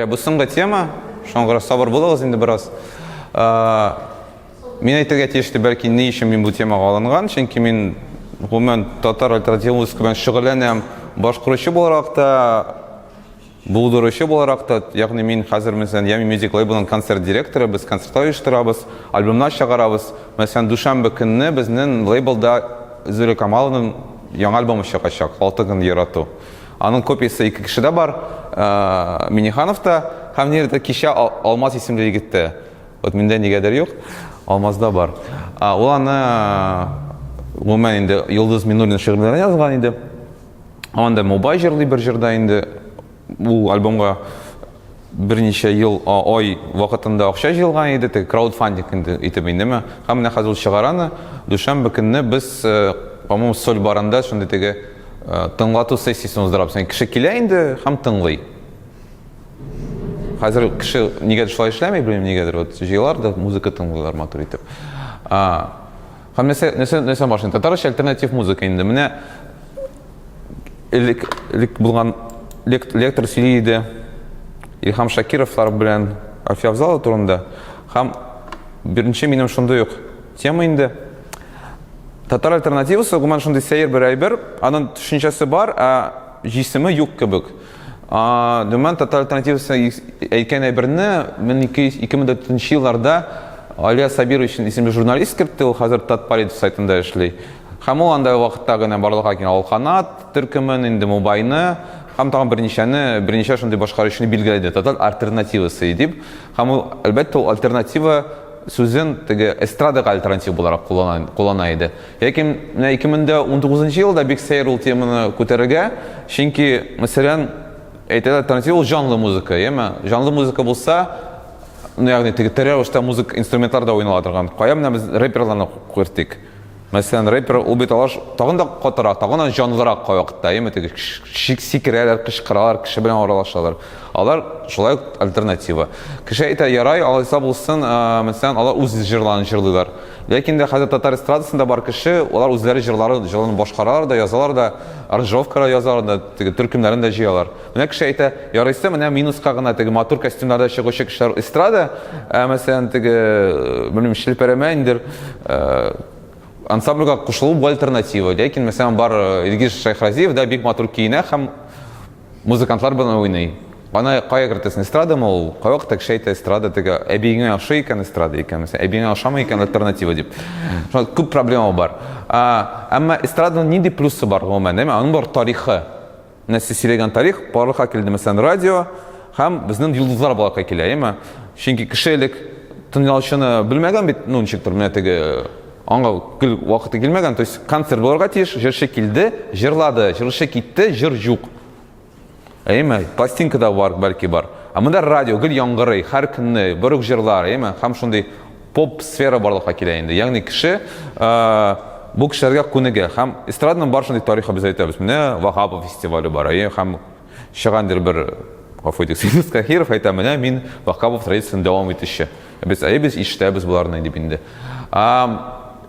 Бу соңгы тема, шуңа күрә сабыр булыгыз инде бераз. Мин әйтергә тиешле, бәлки, ни өчен мин бу темага алынган, чөнки мин гомумән татар альтернатив музыка белән шөгыльләнәм, башкаручы буларак та, булдыручы буларак та, ягъни мин хәзер мәсәлән Yummy Music лейблының концерт директоры, без концертлар оештырабыз, альбомнар чыгарабыз. Мәсәлән, дүшәмбе көнне безнең лейблда Зөре Камалованың яңа альбомы чыгачак, Алты көн ярату. Аның копиясе ике кешедә бар, Минихановта һәм нидер кичә Алмаз исемле егеттә. Вот миндә нигәдер юк, Алмазда бар. Ул аны гомумән инде Йолдыз Миннуллина шигырьләрен язган иде. Анда Мубай җырлый бер җырда инде. Ул альбомга берничә ел, ай вакытында акча җыелган иде, теге краудфандинг инде итеп индеме. Һәм менә хәзер ул чыгара аны. Дүшәмбе көнне без, по-моему, Соль барында шундый теге тыңлату сессиясен уздырабыз. Яни кеше килә инде һәм тыңлый. Хәзер кеше нигәдер шулай эшләми, белмим нигәдер. Вот җыелар да музыка тыңлыйлар матур итеп. Һәм нәрсә, нәрсә, нәрсә башлыйм? Татарча альтернатив музыка инде. Менә элек, элек булган лектор сөйли иде Илһам Шакировлар белән Альфия Авзалова турында. Һәм беренче минем шундый ук тема инде. Татар альтернативасы гомумән шундый сәер бер әйбер. Аның төшенчәсе бар, ә җисеме юк кебек. Гомумән татар альтернативасы әйткән әйберне 2004 елларда Алия Сабирович исемле журналист кертте, ул хәзер Татполит сайтында эшли. Һәм ул анда вакытта гына барлыкка килгән Алканат төркемен, инде Мубайны һәм тагын берничәне, берничә шундый башкаручыны билгеләде. Татар альтернативасы дип. Һәм ул, әлбәттә, ул альтернатива сүзен теге эстрадага альтернатива буларак куллана, куллана иде. Ләкин менә 2019 елда бик сәер ул теманы күтәрергә, чөнки, мәсәлән, әйтәләр, альтернатива ул җанлы музыка, яме? Җанлы музыка булса, ну, ягъни теге тере рәвештә музыка инструментлар да уйнала торган. Кая менә без рэперларны кертик? Мәсәлән, рэпер ул бит алар тагын да катырак, тагын да җанлырак кайвакытта, яме? Теге сикерәләр, кычкыралар, кеше белән аралашалар. Алар шулай ук альтернатива. Кеше әйтә, ярай, алайса булсын, мәсәлән, алар үз җырларын җырлыйлар. Ләкин дә хәзер татар эстрадасында бар кеше, алар үзләре җырларын, җырларын башкаралар да, язалар да, аранжировкалар язалар да, теге төркемнәрен дә җыялар. Менә кеше әйтә, ярыйсы, менә минуска гына теге матур костюмнарда чыгучы кешеләр эстрада, ә мәсәлән, теге, белмим, челпәрәмә инде ансамбльгә кушылу бу альтернатива. Ләкин, мәсәлән, бар Илгиз Шәйхразиев да бик матур киенә һәм музыкантлар белән уйный. Аны кая кертәсең? Эстрадамы ул? Кайвакытта кеше әйтә, эстрада теге әбиеңә ошый икән эстрада икән, мәсәлән, әбиеңә ошамый икән альтернатива дип. Шуңа күп проблема бар. Әмма эстраданың нинди плюсы бар гомумән, әйме? Аның бар тарихы. Менә сез сөйләгән тарих барлыкка килде, мәсәлән, радио һәм безнең йолдызлар барлыкка килә, әйеме? Чөнки кеше элек тыңлаучыны белмәгән бит, ну ничектер, менә теге аңа гел вакыты килмәгән, то есть концерт булырга тиеш, җырчы килде, җырлады, җырчы китте, җыр юк. Әйеме? Пластинка да бар, бәлки бар. Ә монда радио гел яңгырый, һәр көнне бер үк җырлар, әйеме? Һәм шундый поп сфера барлыкка килә инде. Ягъни кеше бу кешеләргә күнегә. Һәм эстраданың бар шундый тарихы без әйтәбез. Менә Ваһапов фестивале бар. Әйе, һәм чыгандыр бер гафу итегез, Илдус Кахиров әйтә, менә мин Ваһапов традициясен дәвам итүче. Без әйе, без ишетәбез боларны дип инде.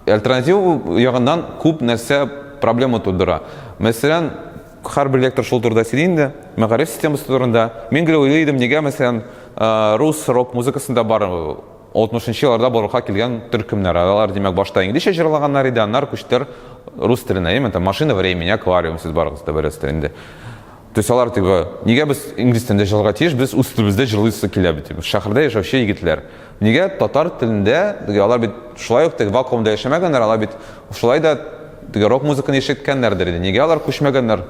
Альтернатива ягыннан күп нәрсә проблема тудыра. Мәсәлән, һәрбер лектор шул турыда сөйли инде, мәгариф системасы турында. Мин гел уйлый идем, нигә, мәсәлән, рус рок музыкасында бар 60 нчы елларда барлыкка килгән төркемнәр. Алар, димәк, башта инглизчә җырлаганнар иде, аннары күчтеләр рус теленә. Әйеме, там Машина времени, Аквариум, сез барыгыз да беләсездер инде. То есть алар типа, нигә без инглиз телендә җырларга тиеш, без үз телебездә җырлыйсы килә бит. Шәһәрдә яшәүче егетләр. Нигә татар телендә, теге алар бит шулай ук теге вакуумда яшәмәгәннәр, алар бит шулай да теге рок музыканы ишеткәннәрдер инде. Нигә алар күчмәгәннәр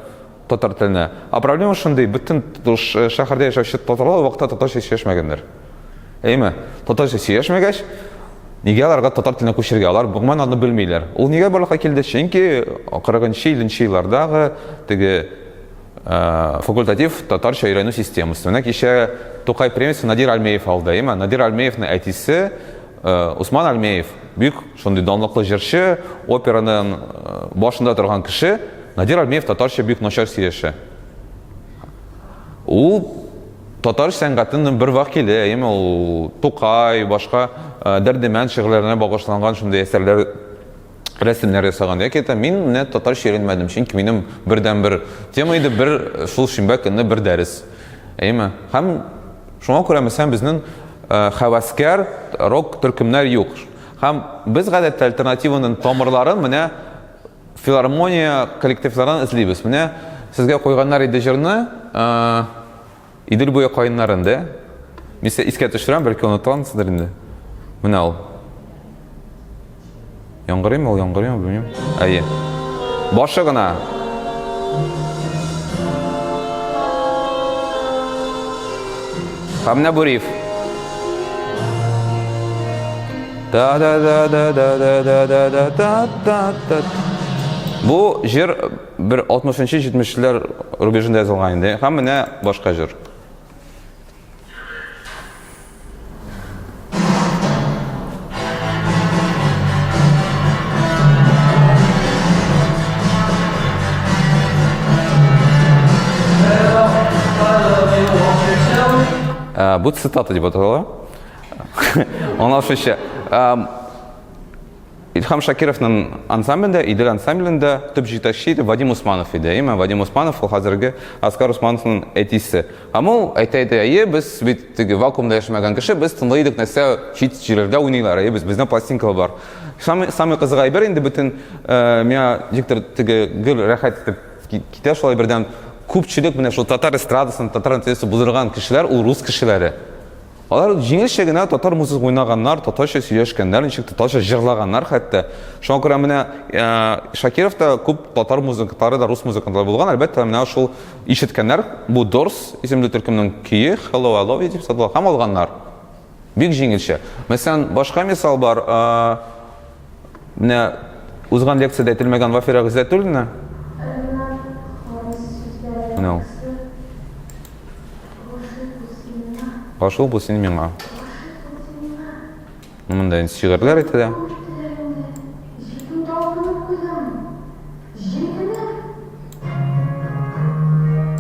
татар теленә? А проблема шундый, бөтен шәһәрдә яшәүче татарлар ул вакытта татарча сөйләшмәгәннәр. Әйеме? Татарча сөйләшмәгәч, нигә аларга татар теленә күчергә? Алар гомумән аны белмиләр. Ул нигә барлыкка килде? Чөнки 40-нчы, 50 еллардагы теге факультатив татарча өйрәнү системасы. Менә кичә Тукай премиясен Надир Альмеев алды, әйеме? Надир Альмеевның әтисе Усман Альмеев, бик шундый данлыклы җырчы, операның башында торган кеше. Надир Альмеев татарча бик начар сөйләшә. Ул татар сәнгатенең бер вәкиле, әйеме, ул Тукай, башка Дәрдемәнд шигырьләренә багышланган шундый әсәрләр, рәсемнәр ясаган. Яки әйтә, мин менә татарча өйрәнмәдем, чөнки минем бердәнбер тема иде, бер шул шимбә көнне бер дәрес. Әйеме? Һәм Шуңа күрә, мәсәлән, безнең хәвәскәр рок төркемнәр юк. Һәм без гадәттә альтернативаның тамырларын менә филармония коллективларынан эзлибез. Менә сезгә куйганнар иде җырны, Идел буе каеннарын, да? Мин сезгә искә төшерәм, бәлки онытгансыздыр инде. Менә ул. Яңгырыймы ул, яңгырыймы, белмим. Әйе. Башы гына. Һәм менә бу риф. Да да да да да да да да да да да да. Бу җыр бер 60-нчы 70-ләр рубежында язылган инде. Һәм менә башка җыр. Бу цитата дип атала. Аңлашучы. Илһам Шакировның ансамблендә, Идел ансамблендә төп җитәкче итеп Вадим Усманов иде. Әйме, Вадим Усманов ул хәзерге Аскар Усмановның әтисе. Һәм ул әйтә иде, әйе, без бит теге вакуумда яшәмәгән кеше, без тыңлый идек нәрсә чит җирләрдә уйныйлар, әйе, без безнең пластинкалар бар. Самый, самый кызык әйбер инде бөтен э, миңа диктор теге гел рәхәт итеп китә шулай бердән күпчелек менә шул татар эстрадасын, татар антеннасы булдырган кешеләр ул рус кешеләре. Алар җиңелчә генә татар музыкасы уйнаганнар, татарча сөйләшкәннәр, ничек татарча җырлаганнар хәтта. Шуңа күрә менә э, Шакиров та күп татар музыкантлары да рус музыкантлары булган. Әлбәттә, менә шул ишеткәннәр бу Дорс исемле төркемнең көе Hello I Love You дип сатыла һәм алганнар. Бик җиңелчә. Мәсәлән, башка мисал бар. Э, менә узган лекциядә әйтелмәгән Вафира Гыйззәтуллина. Менә ул. Гашыйк бул син миңа. Монда инде шигырьләр әйтелә.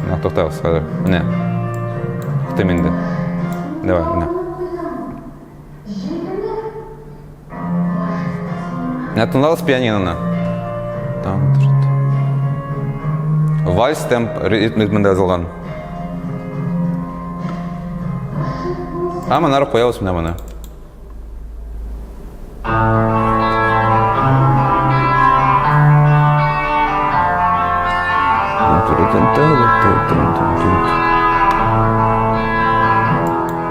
Менә туктагыз хәзер. Менә. Туктыйм инде. Давай, менә. Менә тыңлагыз пианиноны. Там, Вальс темп ритмында язылган. А монары куябыз менә моны.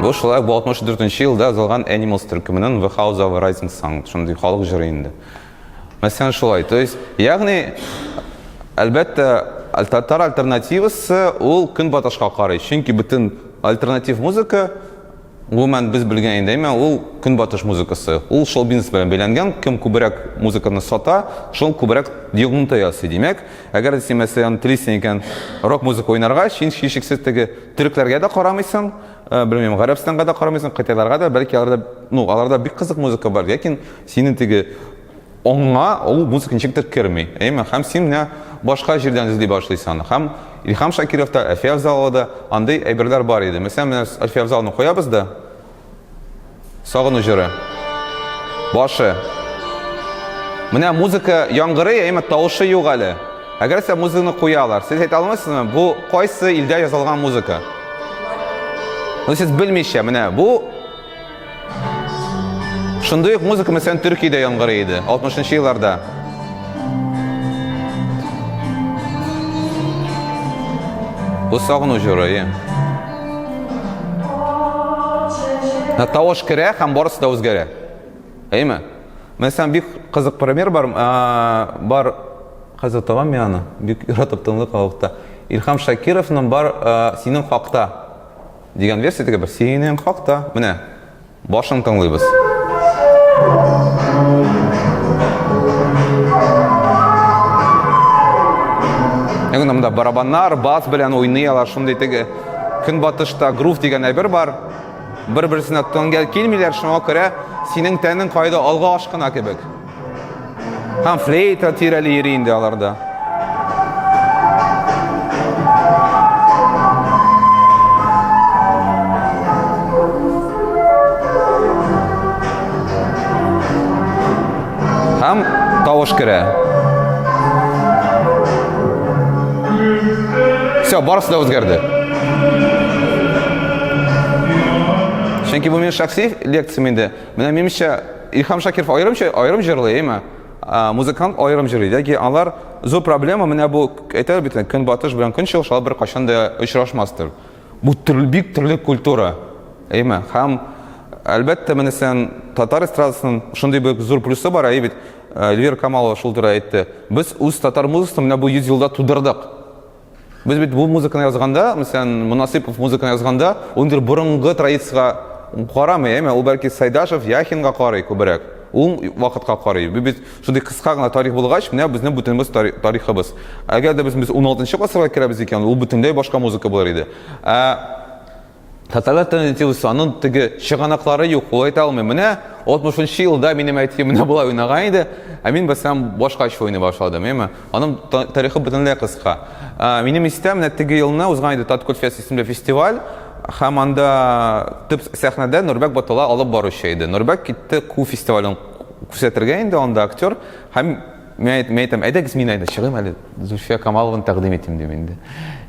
Бу шулай бу 64 елда язылган Animals төркеменең The House of Rising Sun, шундый халык җыры инде. Мәсәлән, шулай. То есть, ягъни, әлбәттә, татар альтернативасы ул көнбатышка карый. Чөнки бөтен альтернатив музыка Гомумән, без белгән инде, әмма ул көнбатыш музыкасы. Ул шоу-бизнес белән бәйләнгән, кем күбрәк музыканы сата, шул күбрәк йогынты ясый. Димәк, әгәр дә син, мәсәлән, телисең икән рок музыка уйнарга, син һичшиксез теге төрекләргә дә карамыйсың, э, белмим, Гарәбстанга да карамыйсың, Кытайларга да, бәлки аларда, ну, аларда бик кызык музыка бар, ләкин синең теге Аңа ул музыка ничектер керми. Әйме? Һәм син менә башка җирдән эзли башлыйсың аны. Һәм Илһам Шакировта, Әлфия Авзаловада андый әйберләр бар иде. Мәсәлән, менә Әлфия Авзалованы куябыз да, Сагыну җыры. Башы. Менә музыка яңгырый, әйме, тавышы юк әле. Әгәр сә музыканы куялар, сез әйтә алмассызмы, бу кайсы илдә язылган музыка? Ну, сез белмичә, менә бу Шундый ук музыка, мәсәлән, Төркиядә яңгырый иде 60 елларда. Бу сагыну җыры, иә. Ә тавыш керә һәм барысы да үзгәрә. Әйме? Мәсәлән, бик кызык пример бар, бар хәзер табам мин аны, бик яратып тыңлый халыкта. Илһам Шакировның бар Синең хакта Дигән версия теге бер синең хакта. Менә башын тыңлыйбыз. Ягъни монда барабаннар, бас белән уйный алар, шундый теге көнбатышта грув дигән әйбер бар. Бер-берсенә тәңгәл килмиләр, шуңа күрә синең тәнең кайда алга ашкына кебек. Һәм флейта тирәли йөри инде аларда. Һәм тавыш керә. Все, барысы да үзгәрде. Чөнки бу минем шәхси лекциям инде. Менә минемчә Илһам Шакиров аерымча аерым җырлый, әйме? Музыкант аерым җырлый. Яки алар зур проблема менә бу әйтәләр бит, көнбатыш белән көнчыгыш алар беркайчан да очрашмастыр. Бу төрле бик төрле культура. Әйме? Һәм әлбәттә менә сен татар эстрадасының шундый бер зур плюсы бар, әйе бит. Эльвира Камалова шул турыда әйтте. Без үз татар музыкасын менә бу 100 елда тудырдык. Без бит бу музыканы язганда, мәсәлән, Монасыйпов музыканы язганда, ул инде борынгы традициягә карамый, әйме? Ул бәлки Сайдашев, Яхинга карый күбрәк. Ул вакытка карый. Бу бит шундый кыска гына тарих булгач, менә безнең бөтенебез тарихыбыз. Әгәр дә без без 16 гасырга керәбез икән, ул бөтенләй башка музыка булыр иде. Ә Татарлар традициясе, аның теге чыганаклары юк, ул әйтә алмый. Менә 60 елда минем әтием менә болай уйнаган иде, ә мин басам башкача уйный башладым, әйме? Аның тарихы бөтенләй кыска. Минем истә, менә теге елны узган иде Таткульфест исемле фестиваль, һәм анда төп сәхнәдә Нурбәк Батулла алып баручы иде. Нурбәк китте Ку фестивален күрсәтергә инде, анда актер, һәм Мин әйтәм, әйдәгез мин әйдә чыгыйм әле, Зульфия Камалованы тәкъдим итим дим инде.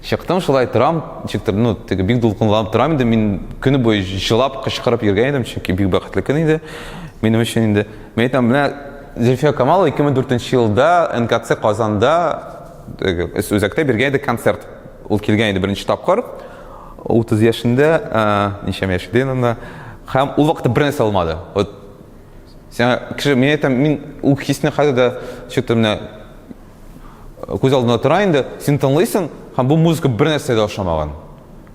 Чыктым шулай торам, ничектер, ну, теге бик дулкынланып торам инде, мин көне буе җылап, кычкырып йөргән идем, чөнки бик бәхетле көн иде минем өчен инде. Мин әйтәм, менә Зульфия Камалова 2004 елда НКЦ Казанда теге үзәктә биргән иде концерт. Ул килгән иде беренче тапкыр. 30 яшендә, ничә яшь иде анда. Һәм ул вакытта бернәрсә алмады. Вот Сиңа кеше, мин әйтәм, мин ул хисне хәзер дә чыктым менә күз алдында тора инде. Син тыңлыйсың, һәм бу музыка бер нәрсә дә ошамаган.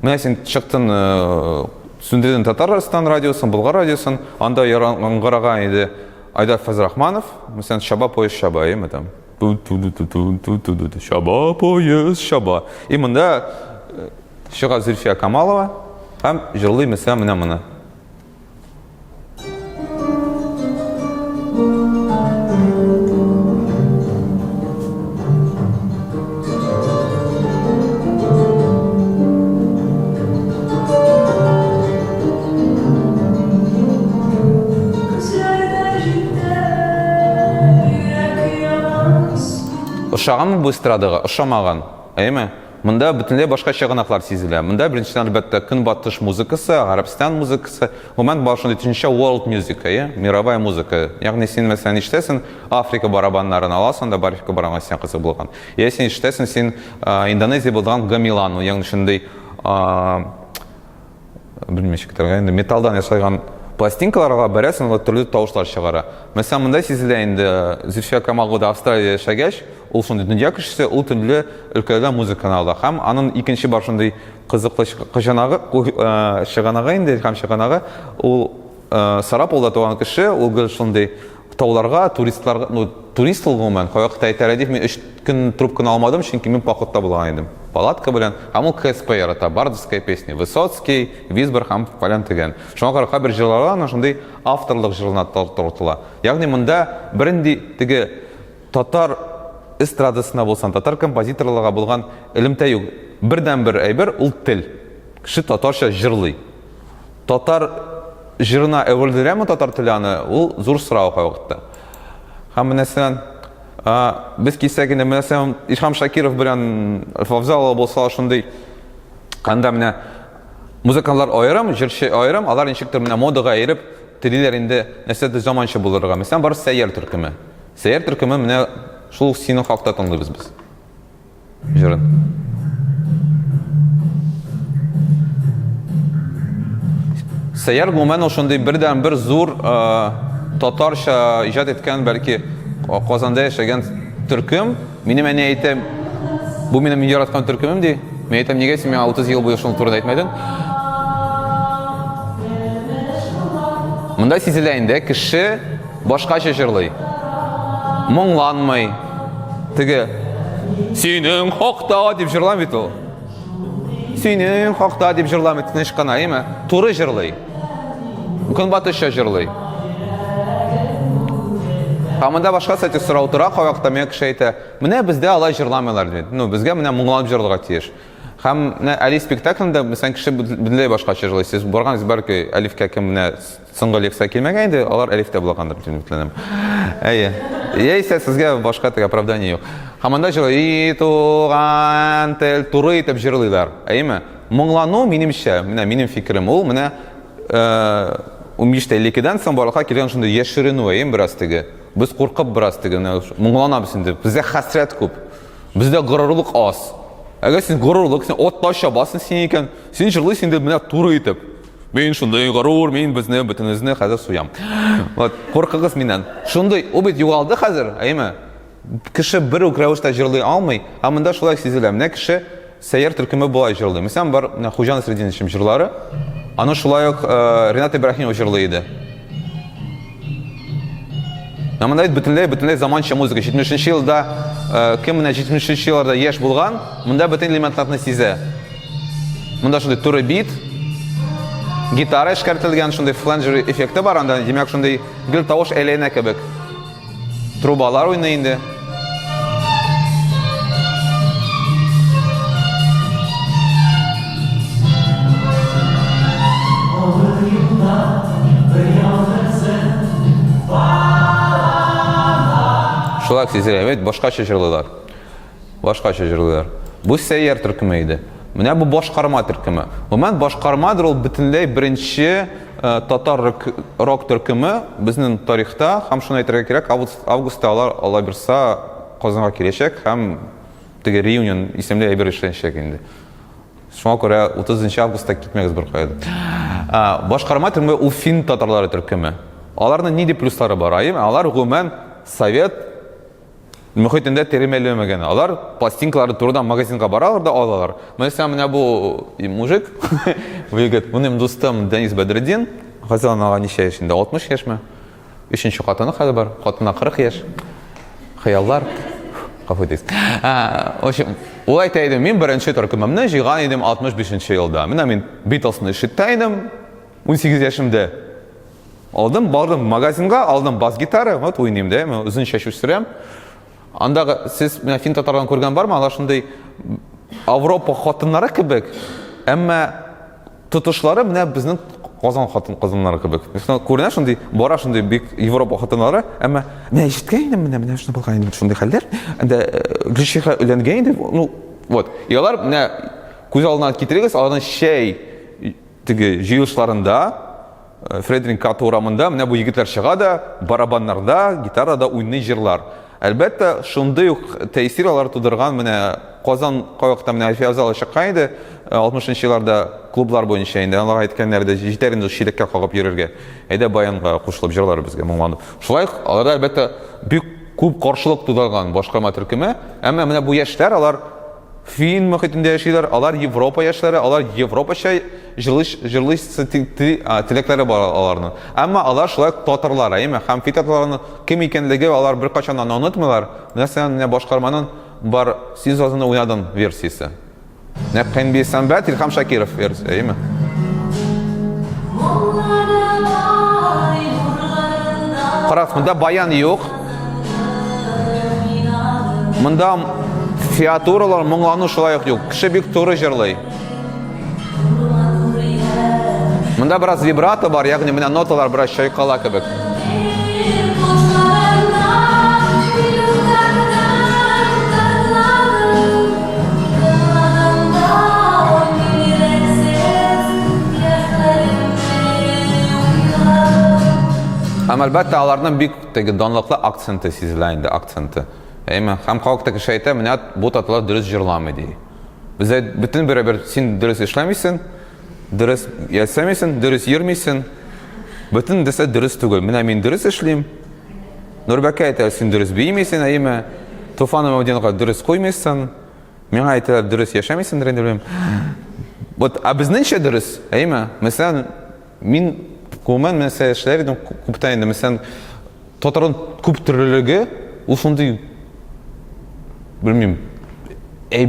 Менә син чыктың, сүндердең Татарстан радиосын, Болгар радиосын, анда яңгыраган иде Айдар Фазрахманов, мәсәлән, Чаба поезд чаба, әйеме там? Ту-ту-ту-ту-ту-ту-ту, чаба поезд чаба. И монда чыга Зөлфия Камалова һәм җырлый, мәсәлән, менә моны. Ошаганмы бу эстрадага? Ошамаган. Әйеме? Монда бөтенләй башка чыганаклар сизелә. Монда беренчедән, әлбәттә, көнбатыш музыкасы, Гарәбстан музыкасы, гомумән бар шундый төшенчә world music, әйе, мировая музыка. Ягъни син, мәсәлән, ишетәсең, Африка барабаннарын аласың да, Африка барабаны сиңа кызык булган. Я син ишетәсең, син Индонезия булган гамелан, ягъни шундый белмим ничек әйтергә инде, металлдан ясалган пластинкаларга бәрәсең, алар төрле тавышлар чыгара. Мәсәлән, монда сизелә инде, Зөлфия Камалова да Австралиядә яшәгәч, ул шундый дөнья кешесе, ул төрле өлкәләрдә музыканы ала. Һәм аның икенче бар шундый кызыклы чыганагы, чыганагы инде, илһам чыганагы, ул Сарапулда туган кеше, ул гел шундый тауларга, туристларга, ну, турист ул гомумән, кайвакытта әйтә, Рәдиф, мин өч көн трубканы алмадым, чөнки мин походта булган идем. Палатка белән. Һәм ул КСП ярата, бардовская песня, Высоцкий, Визбор һәм фәлән төгән. Шуңа күрә кайбер җырларда аның шундый авторлык җырына тартыла. Ягъни монда бернинди теге татар эстрадасына булсын, татар композиторларга булган элемтә юк. Бердәнбер әйбер ул тел. Кеше татарча җырлый. Татар җырына әверелдерәме татар теле аны, ул зур сорау кайвакытта. Һәм мәсәлән, без килсәк инде, мәсәлән, Илһам Шакиров белән Фавзалова булса шундый, анда менә музыкантлар аерым, җырчы аерым, алар ничектер менә модага иереп телиләр инде нәрсәдер заманча булырга. Мәсәлән, бар Сәйяр төркеме. Сәйяр төркеме менә шул синең хакта тыңлыйбыз без. Җырын. Сәйяр гомумән ул шундый бердән-бер зур татарча иҗат иткән, бәлки Казанда яшәгән төркем. Минем әни әйтә, бу минем яраткан төркемем ди. Мин әйтәм, нигә син миңа 30 ел буе шуның турында әйтмәдең? Монда сизелә инде, кеше башкача җырлый. Моңланмый. Теге синең хакта дип җырламый бит ул. Синең хакта дип җырламый тыныч кына, әйеме? Туры җырлый. Көнбатышча җырлый. Һәм монда башка, кстати, сорау тора, кайвакытта миңа кеше әйтә, менә бездә алай җырламыйлар бит. Ну, безгә менә моңланып җырларга тиеш. Һәм менә Әлиф спектаклендә, мәсәлән, кеше бөтенләй башкача җырлый. Сез баргансыз, бәлки, Әлифкә кем менә Соңгы лекция килмәгән иде, алар әлифтә булгандыр дип өметләнәм. Әйе. Яисә сезгә башка теге оправдание юк. Һәм анда җырлый, и туган тел туры итеп җырлыйлар. Әйеме? Моңлану минемчә, менә минем фикерем ул, менә 15-52-дән соң барлыкка килгән шундый яшеренү, әйеме, бераз теге. Без куркып бераз теге, моңланабыз инде. Бездә хәсрәт күп. Бездә горурлык аз. Әгәр син горурлык, син отта чабасың син икән, син җырлыйсың инде менә туры итеп. Мин шундый горур, мин безне бөтенезне хәзер суям. Вот, куркыгыз миннән. Шундый, ул бит югалды хәзер, әйеме? Кеше бер үк рәвештә җырлый алмый, ә монда шулай сизелә. Менә кеше Сәйяр төркеме болай җырлый. Мәсәлән, бар менә Хуҗа Насретдин җырлары. Аны шулай ук э, Ренат Ибраһимов җырлый иде. Ә монда бит бөтенләй бөтенләй заманча музыка. 70 елда э, кем менә 70 елларда яшь булган, монда бөтен элементларны сизә. Монда шундый туры бит, гитара эшкәртелгән, шундый фланжер эффекты бар анда, димәк, шундый гел тавыш әйләнә кебек. Трубалар уйный инде. Шулай сизелә, бит башкача җырлыйлар. Башкача җырлыйлар. Бу сәйяр төркеме иде. Менә бу башкарма төркеме. Гомумән, башкармадыр ул бөтенләй беренче э, татар рок, рок төркеме безнең тарихта. Һәм шуны әйтергә кирәк, август, августта алар алла бирса Казанга киләчәк һәм теге реюнион исемле әйбер эшләнәчәк инде. Шуңа күрә 30 августта китмәгез беркая да. Башкарма төркеме ул фин татарлары төркеме. Аларның нинди плюслары бар? Әйеме? Алар гомумән совет мөхитендә теремәләмәгән. Алар пластинкаларны турыдан магазинга баралар да алалар. Мәсәлән, менә бу мужик, бу егет, минем дустым Денис Бәдретдин, хәзер аңа ничә яшь инде? 60 яшьме? Өченче хатыны хәзер бар, хатынына 40 яшь. Хыяллар. Гафу итегез. В общем, ул әйтә иде, мин беренче төркемемне җыйган идем 65 елда. Менә мин Битлсны ишетә идем 18 яшемдә. Алдым, бардым магазинга, алдым бас-гитара, вот уйныйм, да, мен озын чәч үстерәм. Андагы сез менә фин татарларын күргән бармы? Алар шундый Авропа хатыннары кебек, әмма тотышлары менә безнең Казан хатын кызлары кебек. Мәсәлән, күренә шундый, бара шундый бик Европа хатыннары, әмма менә ишеткән идем, менә менә шундый булган инде шундый хәлләр. Анда э, Гөлчехрә өйләнгән инде, ну, вот. И алар менә күз алдына китерегез, аларның чәй теге җыелышларында Фредерик Като урамында менә бу егетләр чыга да, барабаннарда, гитарада уйный җырлар. Әлбәттә, шундый ук тәэсир алар тудырган менә Казан кайвакытта менә Әлфия Авзалова чыккан иде, 60 елларда клублар буенча инде алар әйткәннәр иде, җитәр инде чиләккә кагып йөрергә. Әйдә баянга кушылып җырлар безгә моңланып. Шулай ук аларда әлбәттә бик күп каршылык тудырган башкарма төркеме, әмма менә бу яшьләр алар Фин мөхитендә яшиләр, алар Европа яшьләре, алар европача җырлыйсы теләкләре бар аларның. Әмма алар шулай ук татарлар, әйеме? Һәм фин татарларының кем икәнлеге алар беркайчан аны онытмыйлар. Мәсәлән, менә башкарманың бар Син сазында уйнадың версиясе. Нәкъ Кәнби Сәнбәт, Илһам Шакиров версия, әйеме? Карагыз, монда баян юк. Монда фиатуралар, моңлану шулай ук юк. Кеше бик туры җырлый. Монда бераз вибрато бар, ягъни менә ноталар бераз чайкала кебек. Һәм әлбәттә аларның бик теге данлыклы акценты сизелә инде, акценты. Әйме, һәм кайвакытта кеше әйтә, менә бу татарлар дөрес җырламый ди. Бездә бөтен берәбер син дөрес эшләмисең, дөрес ясамыйсың, дөрес йөрмисең. Бөтен нәрсә дөрес түгел. Менә мин дөрес эшлим. Нурбәкә әйтә, син дөрес биемисең, әйеме? Туфан Имамдиновка дөрес куймыйсың. Миңа әйтәләр, дөрес яшәмисеңдер инде, белмим. Вот, ә безнеңчә дөрес, әйеме? Мәсәлән, мин гомумән нәрсә эшләр идем күптән инде. Мәсәлән, татарның күп төрлелеге ул шундый белмим, әй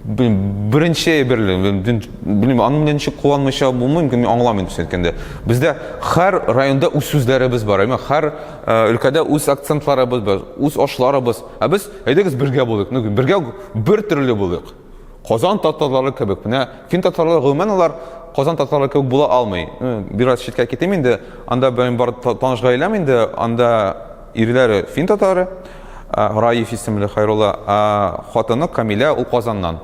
беренче әйберле, белмим, аның белән ничек кулланмыйча булмый, мин аңламыйм дөресен әйткәндә. Бездә һәр районда үз сүзләребез бар, әйме, һәр э, өлкәдә үз акцентларыбыз бар, үз ашларыбыз. Ә без әйдәгез бергә булыйк, ну, бергә бер төрле булыйк. Казан татарлары кебек. Менә фин татарлары гомумән алар Казан татарлары кебек була алмый. Ну, бераз читкә китим инде. Анда белән бар таныш гаиләм инде, анда ирләре фин татары, Раиф исемле Хайрулла, ә хатыны Камилә ул Казаннан.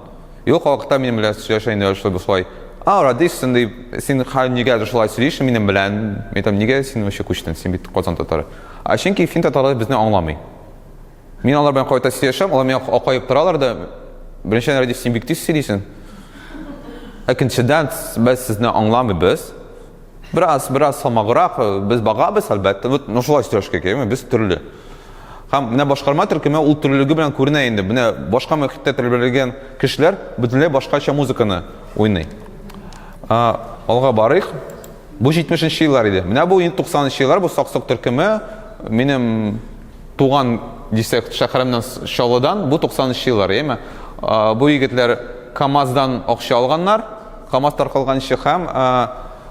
И ул вакытта минем белән сөйләшә инде шулай шулай. А, Радис, син ди, син хәл нигә шулай сөйлисең минем белән? Мин әйтәм, нигә син вообще күчтең? Син бит Казан татары. А чөнки фин татарлары безне аңламый. Мин алар белән кайта сөйләшәм, алар миңа акаеп торалар да, беренчедән, Радис, син бик тиз сөйлисең. Икенчедән, без сезне аңламыйбыз. Бераз, бераз салмаграк, без багабыз, әлбәттә. Вот, ну шулай сөйләшергә кирәк, без төрле. Һәм менә башкарма төркеме ул төрлелеге белән күренә инде. Менә башка мөхиттә тәрбияләнгән кешеләр бөтенләй башкача музыканы уйный. Алга барыйк. Бу 70 еллар иде. Менә бу инде 90 еллар, бу Саксык төркеме минем туган дисәк шәһәремнән Чаллыдан, бу 90 еллар, яме. Бу егетләр КАМАЗдан акча алганнар. КАМАЗ таркалганчы һәм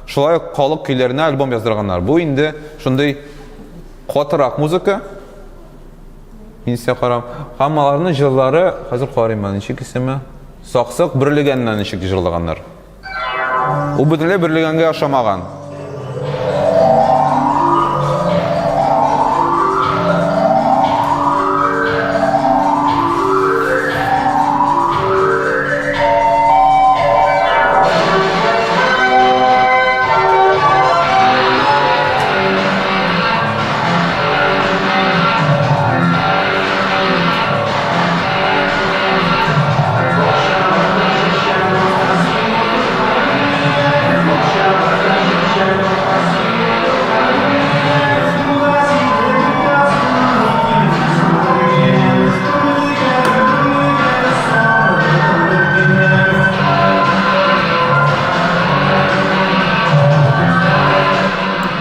шулай ук халык көйләренә альбом яздырганнар. Бу инде шундый катырак музыка. Мин сезгә карам. Һәм аларның җырлары, хәзер карыйм, ничек исеме? Саксык бөрлегәннән ничек җырлаганнар. Ул бөтенләй бөрлегәнгә ошамаган.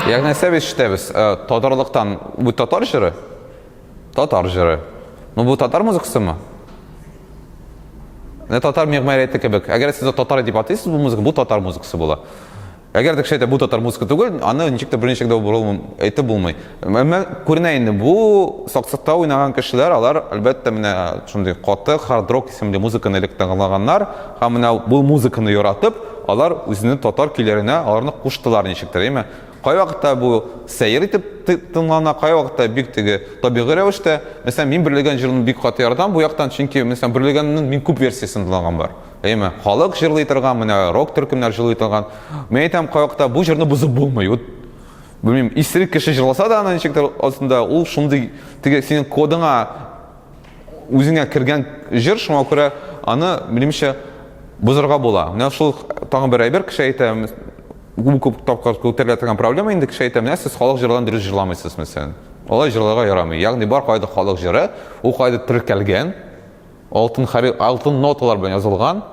Ягъни нәрсә без ишетәбез? Э, татарлыктан бу татар җыры? Татар җыры. Ну бу татар музыкасымы? Менә татар мигъмарияте кебек. Әгәр сез татар дип атыйсыз бу музыка, бу татар музыкасы була. Әгәр дә кеше әйтә, бу татар музыка түгел, аны ничек тә берничек дә борыл әйтеп булмый. Әмма күренә инде, бу саксыкта уйнаган кешеләр, алар әлбәттә менә шундый каты хард-рок исемле музыканы элек тыңлаганнар һәм менә бу музыканы яратып, алар үзенең татар көйләренә аларны куштылар ничектер, әйме? Кайвакытта бу сәер итеп тыңлана, кайвакытта бик теге табигый рәвештә. Мәсәлән, мин Берлегән җырын бик каты яратам бу яктан, чөнки мәсәлән Берлегәннең мин күп версиясен тыңлаган бар. Әйеме, халык җырлый торган, менә рок төркемнәр җырлый торган. Мин әйтәм, кайвакытта бу җырны бозып булмый. Вот белмим, исерек кеше җырласа да аны ничектер астында ул шундый теге синең кодыңа үзеңә кергән җыр, шуңа күрә аны, минемчә, бозырга була. Менә шул тагын бер әйбер кеше әйтә, бу күп тапкыр күтәрелә торган проблема инде, кеше әйтә, менә сез халык җырларын дөрес җырламыйсыз, мәсәлән. Алай җырларга ярамый. Ягъни бар кайда халык җыры, ул кайда теркәлгән, алтын хәреф, алтын ноталар белән язылган.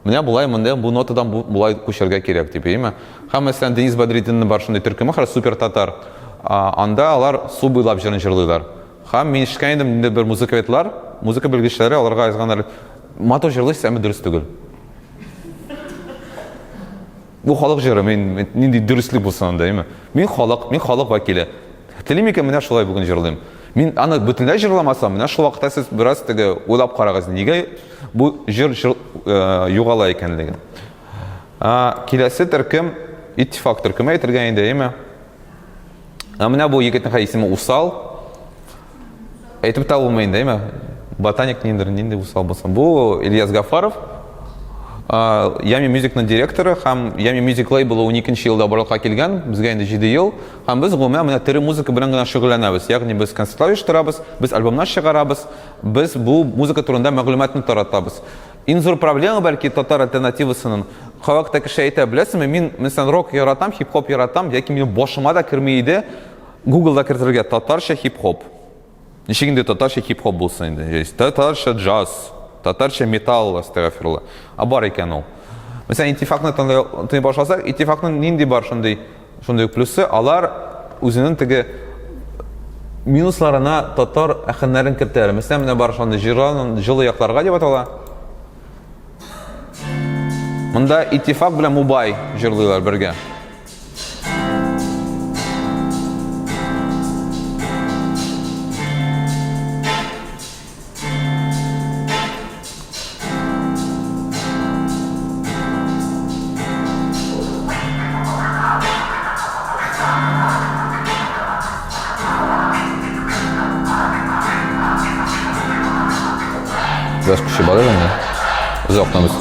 Менә болай монда бу нотадан бу, болай күчәргә кирәк дип, әйеме? Һәм мәсәлән Денис Бәдретдинның бар шундый төркеме, хәзер Супер Татар. Анда алар су буйлап җырын җырлыйлар. Һәм мин ишеткән идем, инде бер музыковедлар, музыка белгечләре аларга язганнар, матур җырлыйсыз, әмма дөрес түгел. Бу халык җыры, мин нинди дөреслек булсын анда, әйме? Мин халык, мин халык вәкиле. Телим икән, менә шулай бүген җырлыйм. Мин аны бөтенләй җырламасам, менә шул вакытта сез бераз теге уйлап карагыз, нигә бу җыр җыр э, югала икәнлеген. Киләсе төркем Иттифак төркеме әйтергә инде, әйме? Ә менә бу егетнең хәзер исеме Усал. Әйтеп тә булмый инде, әйме? Ботаник ниндер, нинди усал булсын. Бу Ильяс Гафаров. Ями Мюзикның директоры һәм Ями Мюзик лейблы 12 елда барлыкка килгән, безгә инде 7 ел. Һәм без гомумән менә тере музыка белән генә шөгыльләнәбез. Ягъни без концертлар оештырабыз, без альбомнар чыгарабыз, без бу музыка турында мәгълүматны таратабыз. Иң зур проблема бәлки татар альтернативасының. Кайвакытта кеше әйтә, беләсеңме, мин мәсәлән рок яратам, хип-хоп яратам, яки минем башыма да керми иде Гуглда кертергә татарча хип-хоп. Ничек инде татарча хип-хоп булсын инде? Татарча джаз, татарча металл, астагфирулла. А бар икән ул. Мәсәлән, Иттифакны тыңлый башласак, Иттифакның нинди бар шундый шундый плюсы, алар үзенең теге минусларына татар әхеннәрен кертәләр. Мәсәлән, менә бар шундый җырлар, җылы якларга дип атала. Монда Иттифак белән Мубай җырлыйлар бергә. Biraz көче бар инде. Озак тынбыз.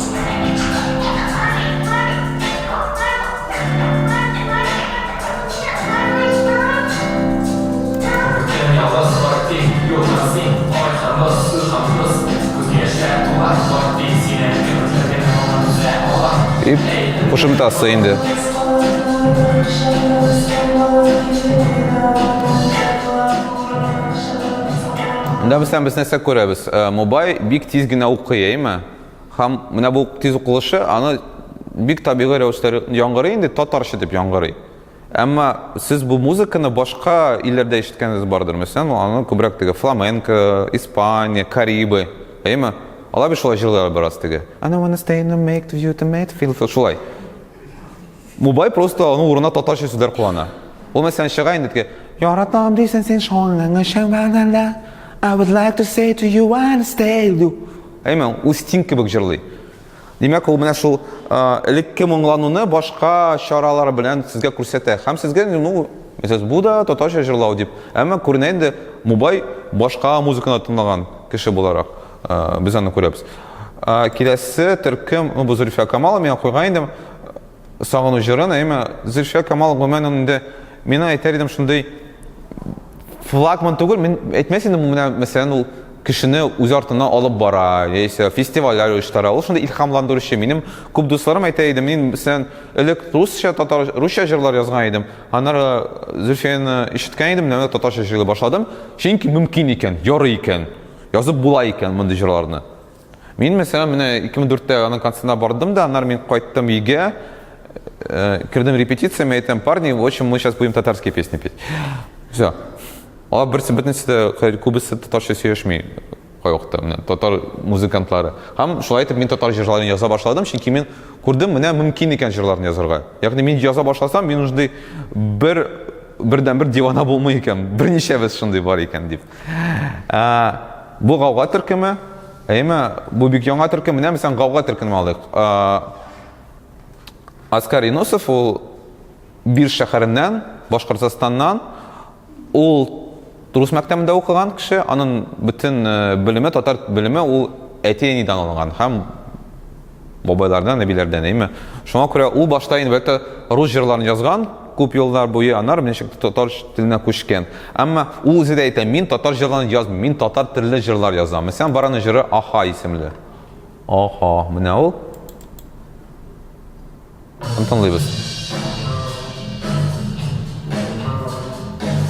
Дип кушымтасы инде. Монда без без нәрсә күрәбез? Э, Мубай бик тиз генә укый, әйме? Һәм менә бу тиз укылышы аны бик табигый рәвештә яңгырый инде, татарча дип яңгырый. Әмма сез бу музыканы башка илләрдә ишеткәнегез бардыр. Мәсәлән, аны күбрәк теге фламенко, Испания, Карибы, әйеме? Алар бит шулай җырлыйлар бераз теге. I don't wanna stay and make to you to make feel feel шулай. Мубай просто аның урынына татарча сүзләр куллана. Ул мәсәлән чыга инде теге Яратам дисең син шуңа шәмәләлә I would like to say to you wanna stay you. Әйме, ул Стинг кебек җырлый. Димәк, ул менә шул элекке моңлануны башка чаралар белән сезгә күрсәтә. Һәм сезгә, ну, сез бу да татарча җырлау дип. Әмма күренә инде Мубай башка музыканы тыңлаган кеше буларак без аны күрәбез. Киләсе төркем, ну, бу Зөлфия Камалова миңа куйган идем. Сагыну җырын, әйме, Зөлфия Камалова гомумән инде мин әйтер идем шундый флагман түгел, мин әйтмәс идем, менә мәсәлән ул кешене үз артыннан алып бара, яисә фестивальләр оештыра. Ул шундый илһамландыручы. Минем күп дусларым әйтә иде, мин мәсәлән элек русча, татар, русча җырлар язган идем. Аннары Зөлфияне ишеткән идем, менә татарча җырлый башладым. Чөнки мөмкин икән, ярый икән. Язып була икән мондый җырларны. Мин, мәсәлән, менә 2004-тә аның концертына бардым да, аннары мин кайттым өйгә, э, кердем репетиция, мин әйтәм, парни, в общем, мы сейчас будем татарские песни петь. Все. Алар берсе бөтенесе дә күбесе татарча сөйләшми кайвакытта менә татар музыкантлары. Һәм шулай итеп мин татар җырларын яза башладым, чөнки мин күрдем, менә мөмкин икән җырларны язарга. Ягъни мин яза башласам, мин шундый бер бердән бер дивана булмый икән, берничәбез шундый бар икән дип. Бу гауга төркеме, әйеме, бу бик яңа төркем. Менә мәсәлән, гауга төркемен алыйк. Аскар Юнусов ул Бир шәһәреннән, Башкортостаннан. Ул рус мәктәбендә укыган кеше, аның бөтен белеме, татар белеме ул әти-әнидән алынган һәм бабайлардан, әбиләрдән, әйме. Шуңа күрә ул башта инде бәлки рус җырларын язган, күп еллар буе аннары ничек татар теленә күчкән. Әмма ул үзе дә әйтә, мин татар җырларын язмыйм, мин татар телле җырлар язам. Мәсәлән, бар аның җыры Аха исемле. Аха, менә ул. Һәм тыңлыйбыз.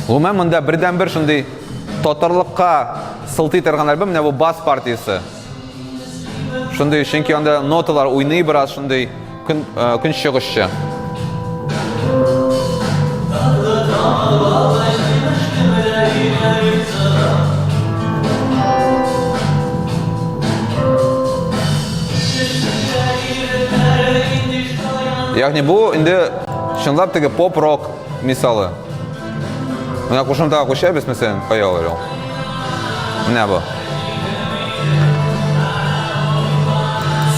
Гомумән монда бердән-бер шундый татарлыкка сылтый торган альбом менә бу бас партиясе. Шундый, чөнки анда ноталар уйный бераз шундый көн, э, көнчыгышча. Ягъни бу инде чынлап теге поп-рок мисалы. Менә кушымтага күчәбез, мәсәлән, кая алыр ул? Менә бу.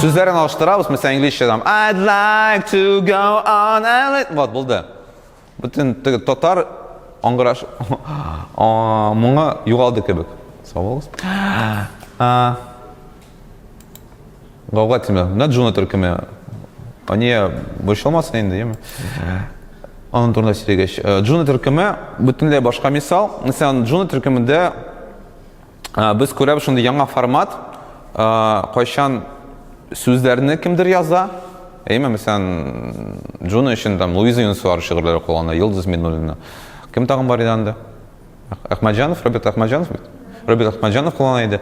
Сүзләрен алыштырабыз, мәсәлән, инглизчәдән I'd like to go on a Вот, булды. Бөтен теге татар аңгыраш моңы югалды кебек. Сау булыгыз. Гауга тиме. Менә Джуна төркеме. Ания борчылмасын инде, яме. Аның турында сөйләгәч. Э, Джуна төркеме бөтенләй башка мисал. Мәсәлән, Джуна төркемендә э, без күрәбез шундый яңа формат, э, кайчан сүзләрне кемдер яза, әйме, мәсәлән, Джуна өчен там Луиза Юнусова шигырьләре куллана, Йолдыз Миннуллина. Кем тагын бар иде анда? Әхмәтҗанов, Роберт Әхмәтҗанов бит. Роберт Әхмәтҗанов куллана иде.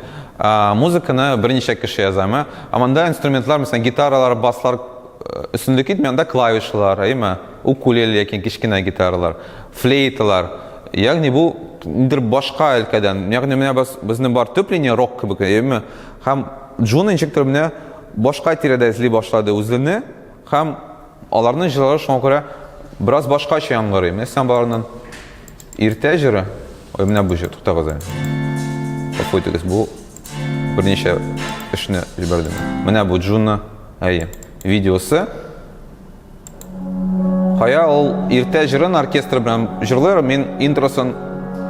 Музыканы берничә кеше язамы. Ә монда инструментлар, мәсәлән, гитаралар, баслар э, өстенлек итми, анда клавишалар, әйме, укулеле яки кечкенә гитаралар, флейталар. Ягъни бу нидер башка өлкәдән. Ягъни менә без безнең бар төп линия рок кебек, әйме? Һәм Джуна ничектер менә башка тирәдә эзли башлады үзене һәм аларның җырлары шуңа күрә бераз башкача яңгырый. Мәсәлән, аларның Иртә җыры. Ой, менә бу җыр, туктагыз әле. Гафу итегез, бу берничә эшне җибәрдем. Менә бу Джуна, әйе, видеосы. Кая ул иртә җырын оркестр белән җырлый, мин интросын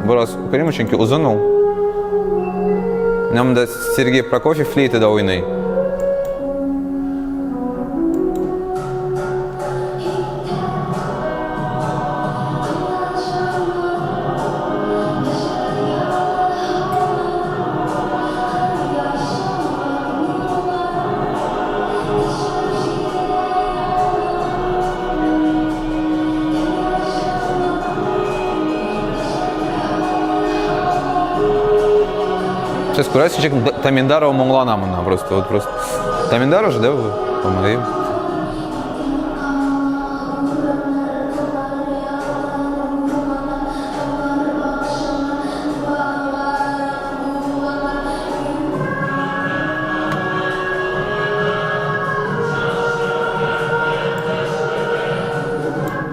бераз укыйм, чөнки озын ул. Менә монда Сергей Прокофьев флейтада уйный. Сейчас күрәсез, ничек Таминдарова моңлана моннан просто. Вот просто. Таминдарова же, да, по-моему?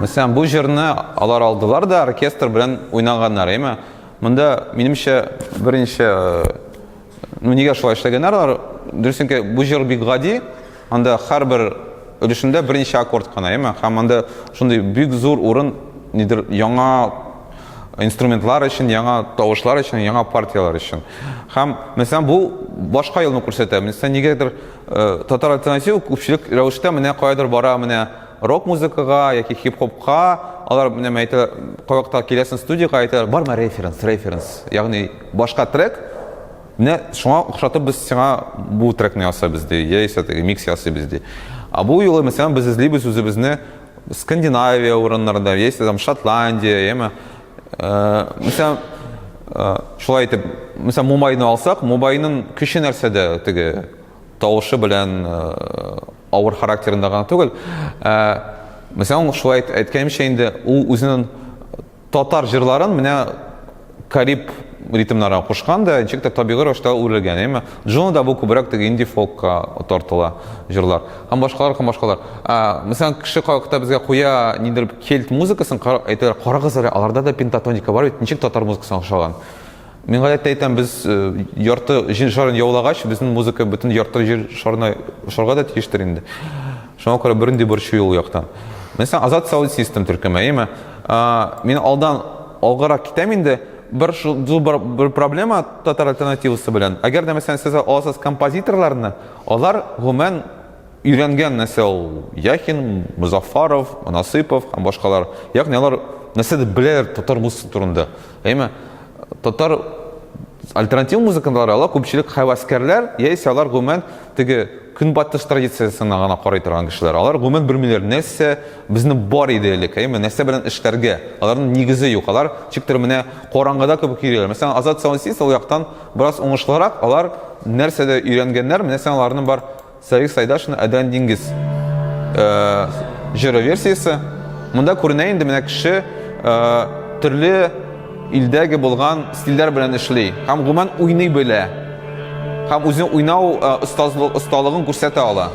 Мәсәлән, бу җырны алар алдылар да оркестр белән уйнаганнар, әйме? Монда, минемчә, берничә ну нигә шулай эшләгәннәр алар? Дөресенке, бу җыр бик гади, анда һәрбер өлешендә берничә аккорд кына, әйме? Һәм анда шундый бик зур урын нидер яңа инструментлар өчен, яңа тавышлар өчен, яңа партияләр өчен. Һәм, мәсәлән, бу башка юлны күрсәтә. Мәсәлән, нигәдер э, татар альтернатива күпчелек рәвештә менә каядыр бара, менә рок музыкага яки хип-хопка, алар менә әйтә, кайвакытта киләсең студиягә, әйтәләр, бармы референс, референс, ягъни башка трек, менә шуңа охшатып без сиңа бу трекны ясыйбыз ди, яисә теге микс ясыйбыз ди. А бу юлы, мәсәлән, без эзлибез үзебезне Скандинавия урыннарында, яисә там Шотландия, яме. Э, мәсәлән, э, шулай итеп, мәсәлән, Мумайны алсак, Мумайның көче нәрсәдә теге тавышы белән э, авыр характерында гына түгел. Мәсәлән, шулай әйткәнемчә инде, ул үзенең Татар җырларын менә Кариб ритмнарына кушкан да, ничек тә табигый рәвештә үрелгән, әйме? Джона да бу күбрәк теге инди фолкка тартыла җырлар. Һәм башкалар, һәм башкалар. Ә, мәсәлән, кеше кайвакытта безгә куя ниндидер кельт музыкасын, әйтәләр, карагыз әле, аларда да пентатоника бар бит, ничек татар музыкасына охшаган. Мин гадәттә әйтәм, без э, ярты җир шарын яулагач, безнең музыка бөтен ярты җир шарына ошарга да тиештер инде. Шуңа күрә бернинди борчу юк ул яктан. Мәсәлән, Азат Sound System төркеме, әйеме? Мин алдан алгарак китәм инде. Бер зур бер, бер проблема татар альтернативасы белән. Әгәр дә мәсәлән сез аласыз композиторларны, алар гомумән өйрәнгән нәрсә ул Яхин, Музафаров, Насыпов һәм башкалар. Ягъни алар нәрсә дә беләләр татар музыкасы турында. Әйме? Татар альтернатив музыкантлары алар күпчелек һәвәскәрләр, яисә алар гомумән теге көнбатыш традициясенә гына карый торган кешеләр. Алар гомумән белмиләр, нәрсә безнең бар иде элек, әйме, нәрсә белән эшләргә. Аларның нигезе юк. Алар ничектер менә караңгыда кебек йөриләр. Мәсәлән, Азат Саунсис ул яктан бераз уңышлырак. Алар нәрсәдә өйрәнгәннәр, менә сән аларның бар Сәгыйть Сайдашевның Әдрән диңгез җыры версиясе. Монда күренә инде менә кеше төрле илдәге булган стильләр белән эшли һәм гомумән уйный белә. Һәм үзенең уйнау осталыгын күрсәтә ала.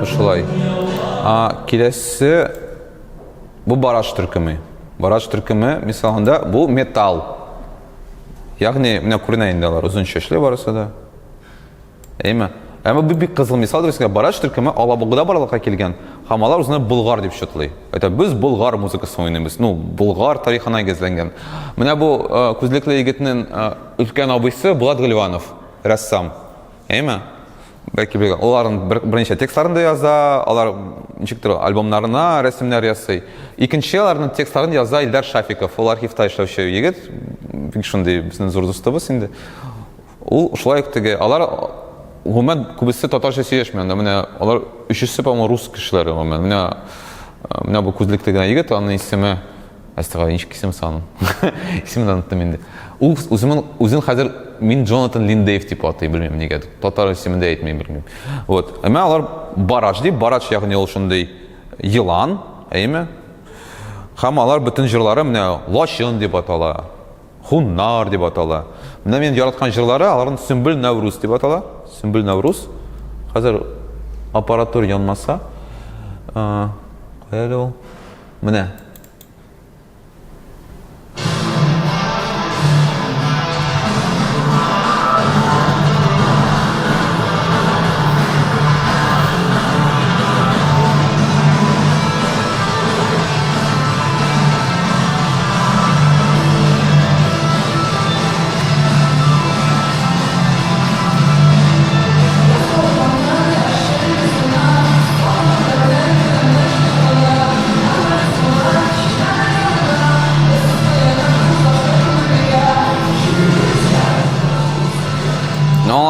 Шулай. А, киләсе бу бараш төркеме. Бараш төркеме мисалында бу металл. Ягъни менә күренә инде алар озын чәчле барысы да. Әйме? Әмма бу бик кызык мисал дөресендә Бараш төркеме Алабугада барлыкка килгән һәм алар үзенә болгар дип чутлый. Әйтә, без болгар музыкасын уйныйбыз. Ну, болгар тарихына нигезләнгән. Менә бу э, күзлекле егетнең э, өлкән абыйсы Булат Гыйльванов, рәссам. Әйме? Бәлки белгән. Аларның бер, берничә текстларын да яза, алар ничектер альбомнарына рәсемнәр ясый. Икенче аларның текстларын яза Илдар Шафиков. Ул архивта эшләүче егет, бик шундый безнең зур дустыбыз инде. Ул шулай ук теге, алар гомумән күбесе татарча сөйләшми анда. Менә алар өчесе, по-моему, рус кешеләре гомумән. Менә э, менә бу күзлекле генә егет, аның исеме Әстәгъфирулла, ничек исеме аның? Исемен оныттым инде. Ул үзенең үзен хәзер мин Джонатан Линдейв дип атый, белмим нигә. Татар исемен дә әйтмим, белмим. Вот. Әмма алар Бараш дип, Бараш ягъни ул шундый елан, әйеме? Һәм алар бөтен җырлары менә Лачын дип атала. Хуннар дип атала. Менә минем яраткан җырлары аларның Сөмбел Нәүрүз дип атала. Сөмбел Нәүрүз. Хәзер аппаратура янмаса, кая әле ул? Менә.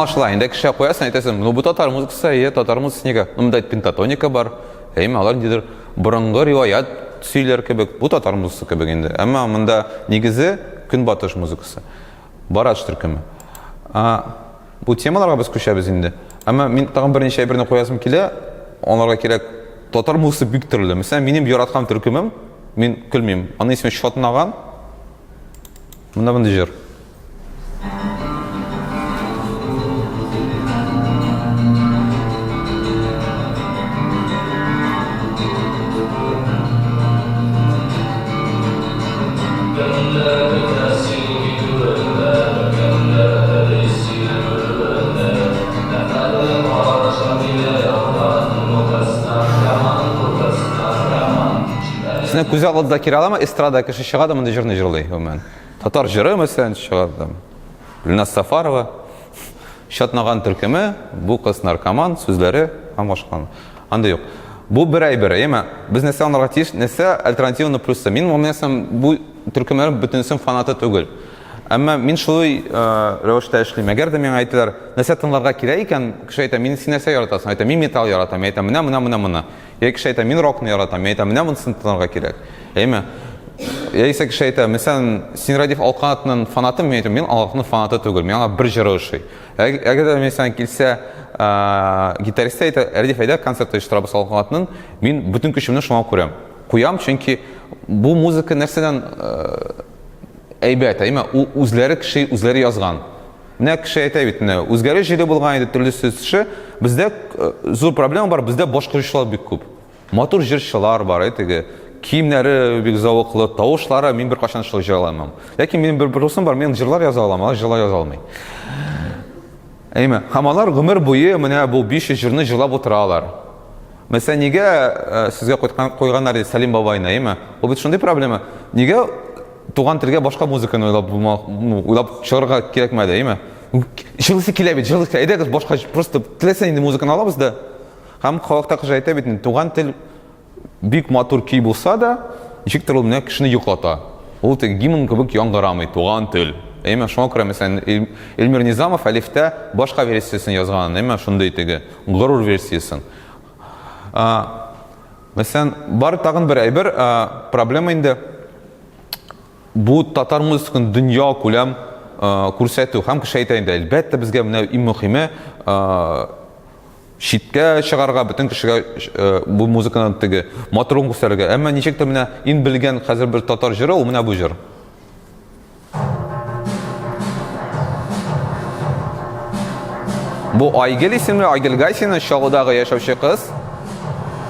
Аңлашыла, инде кешегә куясың, әйтәсең, ну бу татар музыкасы, әйе, татар музыкасы нигә? Ну монда пентатоника бар, әйеме, алар ниндидер борынгы риваять сөйләр кебек, бу татар музыкасы кебек инде. Әмма монда нигезе көнбатыш музыкасы. Барач төркеме. Бу темаларга без күчәбез инде. Әмма мин тагын берничә әйберне куясым килә. Аларга кирәк татар музыкасы бик төрле. Мәсәлән, минем яраткан төркемем, мин көлмим. Аның исеме Чатнаган. Монда мондый җыр. Сезнең күз алдында килә аламы эстрада кеше чыга да мондый җырны җырлый, гомумән. Татар җыры мәсәлән чыга да. Гөлназ Сафарова Чатнаган төркеме, бу кыз наркоман, сүзләре һәм башка. Анда юк. Бу бер әйбер, әйеме? Без нәрсә аңларга тиеш, нәрсә альтернативаны плюсы. Мин нәрсә бу төркемнәрнең бөтенесен фанаты түгел. Әмма мин шулай э, рәвештә эшлим. Әгәр дә миңа әйтәләр, нәрсә тыңларга кирәк икән, кеше әйтә, мин син нәрсә яратасың? Әйтә, мин металл яратам. Мин әйтәм, менә, менә, менә, моны. Я кеше әйтә, мин рокны яратам. Мин әйтәм, менә монысын тыңларга кирәк. Әйеме? Яисә кеше әйтә, мәсәлән, син Радиф Алканатның фанаты, мин әйтәм, мин Алканатның фанаты түгел, миңа бер җыры ошый. Әгәр дә мәсәлән килсә, гитарист әйтә, Рәдиф әйдә концерт оештырабыз Алканатның, мин бөтен көчемне шуңа күрәм. Куям, чөнки бу музыка нәрсәдән әйбәт, әйме, ул үзләре кеше үзләре язган. Менә кеше әйтә бит, менә үзгәреш җиле булган иде, төрле сүзше. Бездә зур проблема бар, бездә башкаручылар бик күп. Матур җырчылар бар, әй теге. Киемнәре бик зәвыклы, тавышлары мин беркайчан шулай җырлый алмам. Ләкин минем бер плюсым бар, мин җырлар яза алам, алар җырлар яза алмый. Әйме, һәм алар гомер буе менә бу 500 җырны җырлап утыралар. Мәсәлән, нигә э, сезгә куйганнар диде Сәлим бабайны, әйме? Ул бит шундый проблема. Нигә туган телгә башка музыканы уйлап ну, уйлап чыгарга кирәкмәде, әйме? Җырлыйсы килә бит, җырлыйсы килә. Әйдәгез башка просто теләсә нинди музыканы алабыз да. Һәм халыкта кеше әйтә бит, туган тел бик матур көй булса да, ничектер ул менә кешене йоклата. Ул теге гимн кебек яңгырамый, туган тел. Әйме, шуңа күрә, мәсәлән, Эльмир Низамов Әлифтә башка версиясен язган, әйме, шундый теге горур версиясен. Мәсәлән, бар тагын бер әйбер, проблема инде бу татар музыкасын дөнья күләм күрсәтү. Һәм кеше әйтә инде, әлбәттә, безгә менә иң мөһиме читкә чыгарга, бөтен кешегә э, бу музыканы теге матурлыгын күрсәтергә. Әмма ничек тә менә иң белгән хәзер бер татар җыры ул менә бу җыр. Бу Айгел исемле Айгел Гайсина Чаллыдагы яшәүче кыз.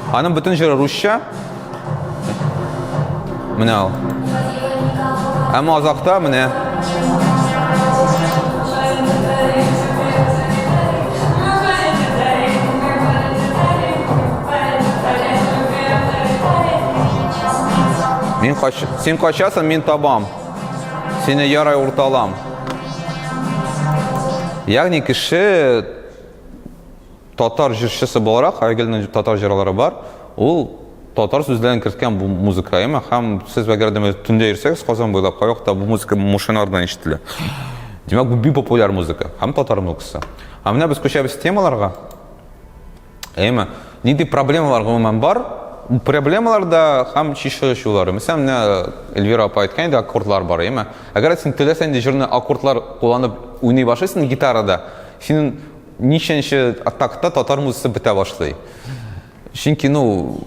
Аның бөтен җыры русча. Менә ул. Әмма азакта менә Мин кач... Син качасың, мин табам. Сине ярай урталам. Ягъни кеше Татар җырчысы буларак, Айгөлнең татар җырлары бар. Ул татар сүзләрен керткән бу музыка, әйме? Һәм сез әгәр дә төндә йөрсәгез Казан буйлап, кайвакытта бу музыка машиналардан ишетелә. Димәк, бу бик популяр музыка һәм татар музыкасы. Ә менә без күчәбез темаларга. Әйме? Нинди проблемалар гомумән бар? Проблемалар да һәм чишелеш юллары. Мәсәлән, менә Эльвира апа әйткән иде, аккордлар бар, әйме? Әгәр син теләсә нинди җырны аккордлар кулланып уйный башлыйсың гитарада, синең Ничәнче тактта татар музыкасы бетә башлый. Чөнки, ну,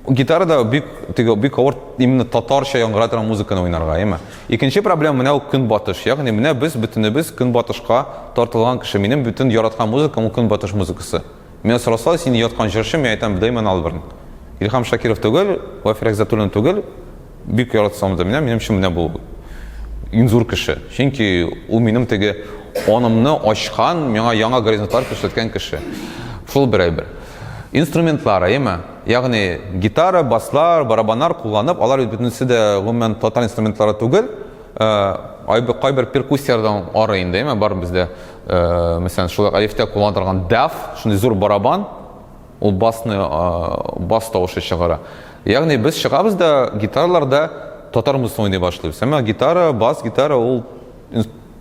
гитарада бик теге бик авыр именно татарча яңгырай торган музыканы уйнарга, әйеме? Икенче проблема менә ул көнбатыш. Ягъни менә без бөтенебез көнбатышка тартылган кеше. Минем бөтен яраткан музыкам ул көнбатыш музыкасы. Миңа сораса, син яраткан җырчы, мин әйтәм Дэймон Алберн. Илһам Шакиров түгел, Вафир Гыйззәтуллин түгел, бик яратсам да, менә минем өчен менә бу иң зур кеше. Чөнки ул минем теге онымны ачкан, миңа яңа горизонтлар күрсәткән кеше. Шул бер әйбер. Инструментлар, әйеме? Ягъни гитара, баслар, барабаннар кулланып, алар бит бөтенесе дә гомумән татар инструментлары түгел. Э, кайбер перкуссияләрдән ары инде, әйеме? Бар бездә, э, мәсәлән, шул әлифтә куллана торган даф, шундый зур барабан, Ул басны, бас тавышы чыгара. Ягъни без чыгабыз да гитараларда татар музыкасын уйный башлыйбыз. Әмма гитара, бас гитара ул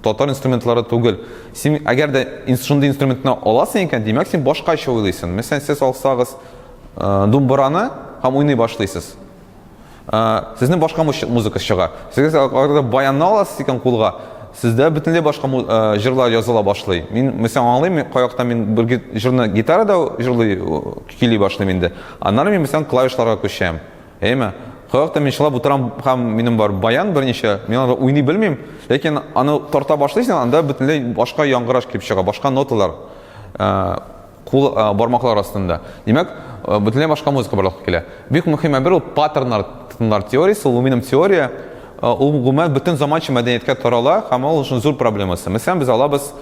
татар инструментлары түгел. Син әгәр дә шундый инструментны аласың икән, димәк, син башкача уйлыйсың. Мәсәлән, сез алсагыз думбыраны һәм уйный башлыйсыз. Сезнең башка музыка чыга. Сез әгәр дә баянны аласыз икән кулга, сездә бөтенләй башка җырлар языла башлый. Мин мәсәлән аңлыйм, кайвакытта мин бер җырны гитарада җырлый, көйли башлыйм инде. Аннары мин мәсәлән клавишларга күчәм. Әйеме? Кайвакытта мин чылап утырам һәм минем бар баян берничә, мин аны уйный белмим, ләкин аны тарта башлыйсың, анда бөтенләй башка яңгыраш килеп чыга, башка ноталар кул бармаклар астында. Димәк, бөтенләй башка музыка барлыкка килә. Бик мөһим әйбер ул паттерннар тыннар теориясе, ул минем теория, ул гомумән бөтен заманча мәдәнияткә тарала һәм ул өчен зур проблемасы. Мәсәлән, без алабыз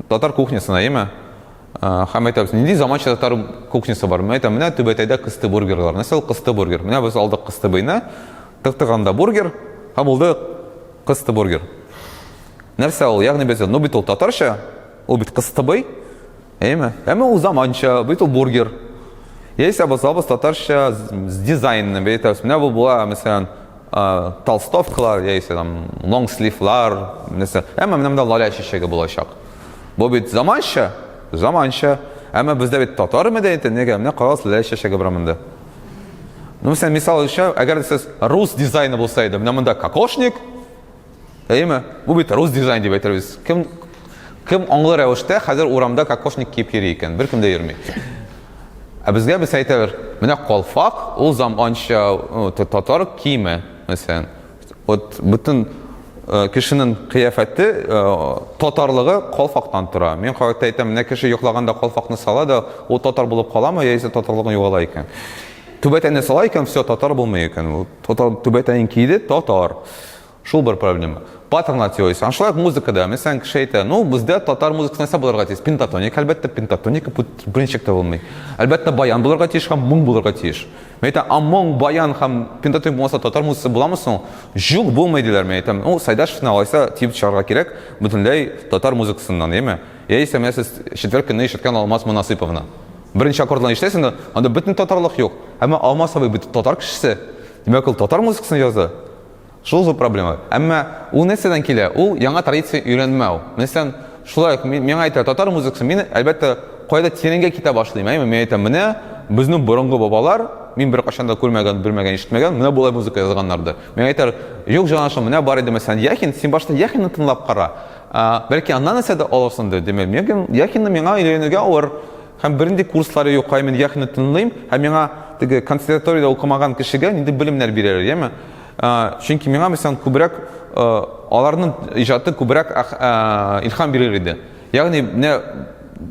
татар кухнясын, әйеме? Һәм әйтәбез, нинди заманча татар кухнясы бар? Мин әйтәм, менә Түбәтәйдә кысты бургерлар. Нәрсә ул кысты бургер? Менә без алдык кыстыбыйны, тыктык анда бургер, һәм булды кысты бургер. Нәрсә ул? Ягъни без, ну бит ул татарча, ул бит кыстыбый, әйеме? Әмма ул заманча, бит ул бургер. Яисә без алабыз татарча дизайнны, без әйтәбез, менә бу була, мәсәлән, толстовкалар яисә там лонгсливлар, нәрсә. Әмма менә монда лалә чәчәге булачак. Бу бит заманча, заманча. Әмма бездә бит татар мәдәнияте, нигә менә карагыз лалә чәчәге бар монда. Ну, мәсәлән, мисал өчен, әгәр сез рус дизайны булса иде, менә монда кокошник, әйеме? Бу бит рус дизайн дип әйтербез. Кем кем аңлы рәвештә хәзер урамда кокошник киеп йөри икән? Беркем дә йөрми. Ә безгә без әйтәләр, менә калфак, ул заманча татар киеме, мәсәлән. Вот бөтен э, кешенең кыяфәте, э, татарлыгы калфактан тора. Мин кайвакытта әйтәм, менә кеше йоклаганда калфакны сала да, ул татар булып каламы, яисә татарлыгын югала икән. Түбәтәйне сала икән, все, татар булмый икән. Ул татар түбәтәен киде, татар. Шул бер проблема. Паттернлар теориясе. Һәм шулай ук музыкада. Мәсәлән, кеше әйтә, ну, бездә татар музыкасы нәрсә булырга тиеш? Пентатоник, әлбәттә, пентатоника берничек тә булмый. Әлбәттә, баян булырга тиеш һәм моң булырга тиеш. Мин әйтәм, а моң, баян һәм пентатоник булмаса татар музыкасы буламы соң? Юк, булмый диләр. Мин әйтәм, ну, Сайдашевны алайса тиеп чыгарга кирәк бөтенләй татар музыкасыннан, яме? Яисә менә сез четверг көнне ишеткән Алмаз Монасыйповны. Беренче аккордларын ишетәсең дә, анда бөтен татарлык юк. Әмма Алмаз абый бит татар кешесе. Димәк, ул татар музыкасын язды. Шул зур проблема. Әмма ул нәрсәдән килә? Ул яңа традиция өйрәнмәү. Мәсәлән, шулай ук миңа әйтә, татар музыкасы, мин, әлбәттә, кайда тирәнгә китә башлыйм, әйме? Мин әйтәм, менә безнең борынгы бабалар, мин беркайчан да күрмәгән, белмәгән, ишетмәгән, менә болай музыка язганнар ди. Миңа әйтәр, юк, җанашым, менә бар иде, мәсәлән, Яхин, син башта Яхинны тыңлап кара. Бәлки аннан нәрсә дә алырсың ди. Димәк, Яхинны миңа өйрәнергә авыр. Һәм бернинди курслары юк, кая мин Яхинны тыңлыйм, һәм миңа теге консерваториядә укымаган кешегә нинди белемнәр бирәләр, яме? Чөнки миңа, мәсәлән, күбрәк аларның иҗаты күбрәк илһам бирер иде. Ягъни, менә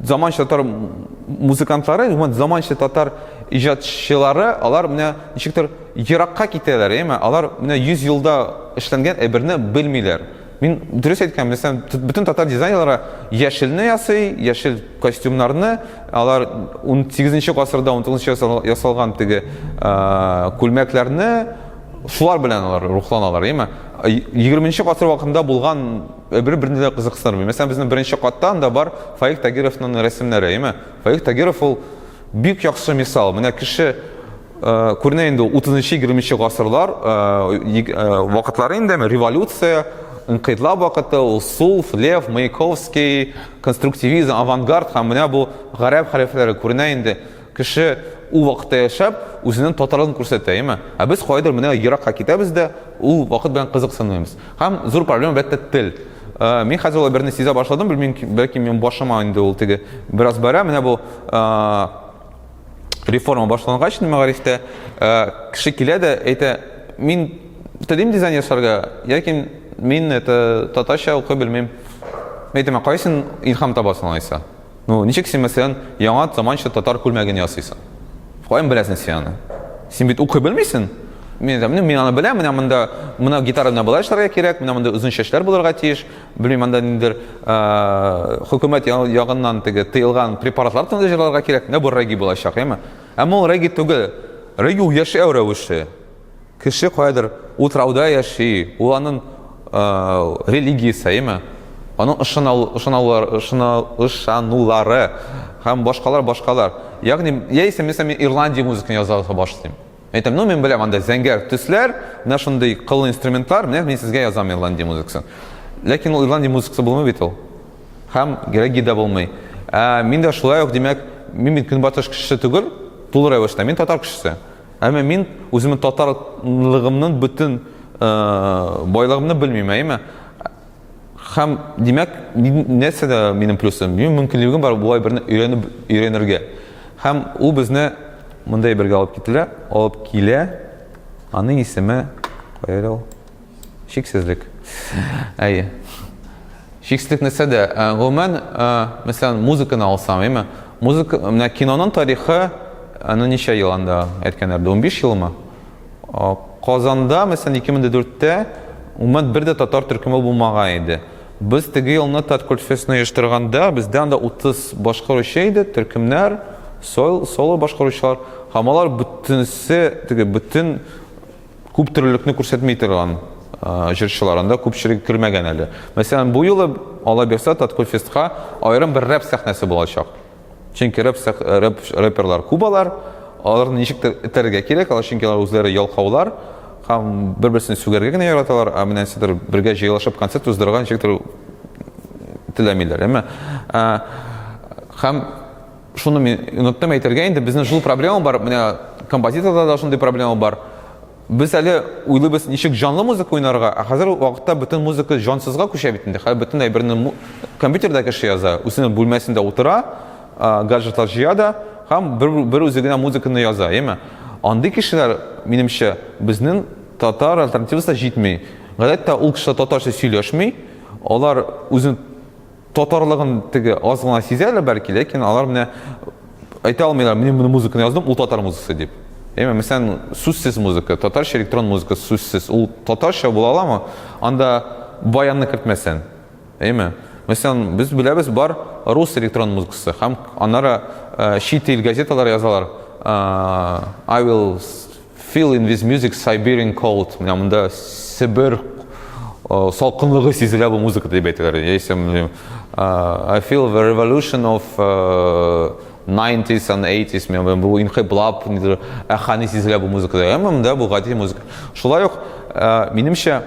заманча татар музыкантлары, гомумән заманча татар иҗатчылары, алар менә ничектер еракка китәләр, яме? Алар менә 100 елда эшләнгән әйберне белмиләр. Мин дөрес әйткән, мәсәлән, бөтен татар дизайнерлары яшелне ясый, яшел костюмнарны, алар 18 гасырда, 19 ясалган теге күлмәкләрне шулар белән алар рухланалар, әйеме? 20 гасыр вакытында булган бер-берне дә кызыксындырмый. Мәсәлән, безнең беренче катта анда бар Фаик Тагировның рәсемнәре, әйеме? Фаик Тагиров ул бик яхшы мисал. Менә кеше Күренә инде 30-20 гасырлар вакытлары инде революция, инкыйлаб вакыты, ул Сулф, Лев, Маяковский, конструктивизм, авангард һәм менә бу гарәп хәрефләре күренә инде. Кеше ул вакытта яшәп, үзенең татарлыгын күрсәтә, әйеме? Ә без кайдыр менә еракка китәбез дә, ул вакыт белән кызыксынмыйбыз. Һәм зур проблема әлбәттә тел. Мин хәзер ул берне сизә башладым, белмим, бәлки минем башыма инде ул теге бераз бара. Менә бу реформа башлангач мәгарифтә э, кеше килә дә әйтә, мин телим дизайн ясарга, ләкин мин это татарча укый белмим. Мин әйтәм, кая син илһам табасың алайса? Ну, ничек син, мәсәлән, яңа заманча татар күлмәген ясыйсың? Каян беләсең син аны? Син бит укый белмисең. Мин әйтәм, мин аны беләм, менә монда менә гитара менә болай эшләргә кирәк, менә монда озын чәчләр булырга тиеш, Белмим, анда ниндидер хөкүмәт ягыннан теге тыелган препаратлар турында җырларга кирәк. Менә бу регги булачак, әйме? Әмма ул регги түгел. Регги ул яшәү рәвеше. Кеше каядыр утрауда яши, ул аның религиясе, әйме? Аның ышанулары һәм башкалар, башкалар. Ягъни, яисә, мәсәлән, мин Ирландия музыкасын яза башлыйм. Әйтәм, ну мин беләм, анда зәңгәр төсләр, менә шундый кыллы инструментлар, менә мин сезгә язам Ирландия музыкасын. Ләкин ул Ирландия музыкасы булмый бит ул. Һәм регги дә булмый. Ә мин дә шулай ук, димәк, мин бит көнбатыш кешесе түгел, тулы рәвештә, мин татар кешесе. Әмма мин үземнең татарлыгымның бөтен байлыгымны белмим, әйеме? Һәм, димәк, нәрсә дә минем плюсым? Минем мөмкинлегем бар болай берне өйрәнеп өйрәнергә. Һәм ул безне монда бергә алып кителә, алып килә. Аның исеме кая әле ул? Чиксезлек. Әйе. Чиксезлек нәрсә дә? Э, гомумән, э, мәсәлән, музыканы алсам, әйме? Музыка, менә киноның тарихы, аны ничә ел анда әйткәннәр? 15 елмы? Казанда, мәсәлән, 2004-тә гомумән бер дә татар төркеме булмаган иде. Без теге елны Таткультфестны оештырганда, бездә анда 30 башкаручы иде, төркемнәр, сол, соло башкаручылар. Һәм алар бөтенесе, теге бөтен күп төрлелекне күрсәтми торган җырчылар, анда күпчелеге кермәгән әле. Мәсәлән, бу юлы Алла бирсә, Таткультфестка аерым бер рэп сәхнәсе булачак. Чөнки рэп, рэп рэперлар күп алар, аларны ничектер этәрергә кирәк, алар чөнки алар үзләре ялкаулар һәм бер-берсен сүгәргә генә яраталар, ә менә нәрсәдер бергә җыелышып концерт уздырырга ничектер теләмиләр, әмма һәм шуны мин оныттым әйтергә инде, безнең шул проблема бар, менә композиторда да шундый проблема бар. Без әле уйлыйбыз, ничек җанлы музыка уйнарга, ә хәзер вакытта бөтен музыка җансызга күчә бит инде. Хәзер бөтен әйберне компьютерда кеше яза, үзенең бүлмәсендә утыра, гаджетлар җыя да һәм бер, бер үзе генә музыканы яза, әйеме? Андый кешеләр, минемчә, безнең татар альтернативасы да җитми. Гадәттә ул кешеләр татарча сөйләшми, алар үзен татарлыгын теге аз гына сизәләр бәлки, ләкин алар менә әйтә алмыйлар, мин моны музыканы яздым, ул татар музыкасы дип. Әйме, мәсәлән, сүзсез музыка, татарча электрон музыка сүзсез, ул татарча була аламы? Анда баянны кертмәсән. Әйме? Мәсәлән, без беләбез, бар рус электрон музыкасы һәм аннары э, чит ил газеталары язалар. Э, I will Feel in this music Siberian cold. Менә монда Себер э, салкынлыгы сизелә бу музыкада дип әйтәләр. Яисә э, I feel the revolution of 90s and 80s. Менә бу инкыйлаб, нидер, әхани сизелә бу музыкада. Әмма монда бу гади музыка. Шулай ук, э, минемчә,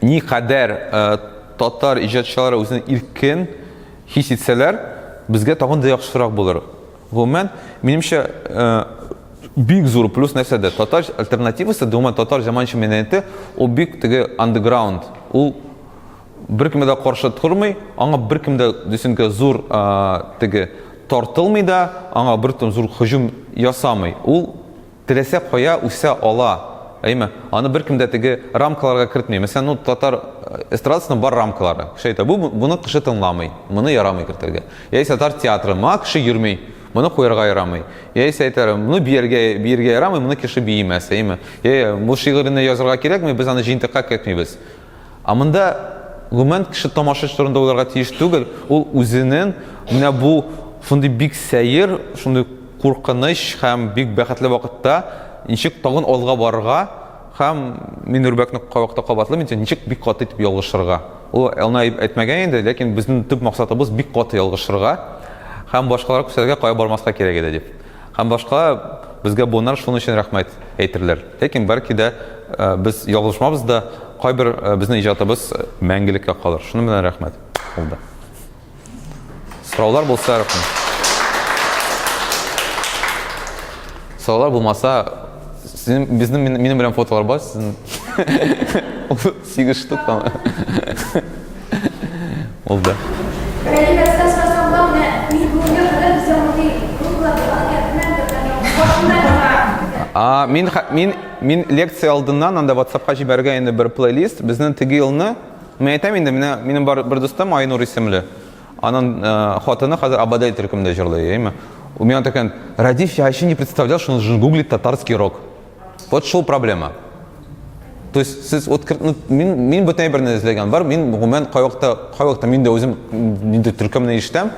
никадәр татар иҗатчылары үзен иркен хис итсәләр, безгә тагын да яхшырак булыр. Гомумән, минемчә, э, бик зур плюс нәрсәдә? Татар альтернативасы, гомумән, татар заманча мәдәнияте, ул бик теге underground. Ул беркемгә дә каршы тормый, аңа беркем дә дисеңкә зур э, теге тартылмый да, аңа бер зур һөҗүм ясамый. Ул теләсә кая үсә ала. Әйме? Аны беркем дә теге рамкаларга кертми. Мәсәлән, ну, татар э, эстрадасының бар рамкалары. Кеше әйтә, бу моны кеше тыңламый, моны ярамый кертергә. Яисә татар театры, моңа кеше йөрми, моны куярга ярамый. Яисә әйтәләр, моны биергә биергә ярамый, моны кеше биемәс, әйме? Яисә бу шигырьне язырга кирәкми, без аны җыентыкка кертмибез. Ә монда гомумән кеше тамашачы турында уйларга тиеш түгел, ул үзенең менә бу шундый бик сәер, шундый куркыныч һәм бик бәхетле вакытта ничек тагын алга барырга һәм мин Нурбәкне кайвакытта кабатлыйм инде, ничек бик каты итеп ялгышырга. Ул аны әйтмәгән инде, ләкин безнең төп максатыбыз бик каты ялгышырга һәм башкаларга күрсәтергә кая бармаска кирәк иде дип. Һәм башка безгә буыннар шуның өчен рәхмәт әйтерләр. Ләкин бәлки дә э, без ялгышмабыз да, кайбер э, безнең иҗатыбыз мәңгелеккә калыр. Шуның белән рәхмәт. Булды. Сораулар булса, рәхмәт. Сораулар булмаса, сезнең безнең минем белән фотолар бар, сезнең 8 штук там. Булды. Рәлиф әстә сорасам була, менә мин бүгенге кадәр бездә мондый группалар булган икән, башында гына. А, мин мин мин лекция алдыннан анда WhatsApp-ка җибәргән инде бер плейлист. Безнең теге елны мин әйтәм инде, менә минем бар бер дустым Айнур исемле. Аның э, хатыны хәзер Абадай төркемендә җырлый, әйме? У меня такая, Радиф, я вообще не представлял, что нужно гуглить татарский рок. Вот шул проблема. То есть сез вот ну, мин мин бөтен әйберне эзләгән бар, мин гомумән кайвакытта кайвакытта мин дә үзем нинди төркемне ишетәм.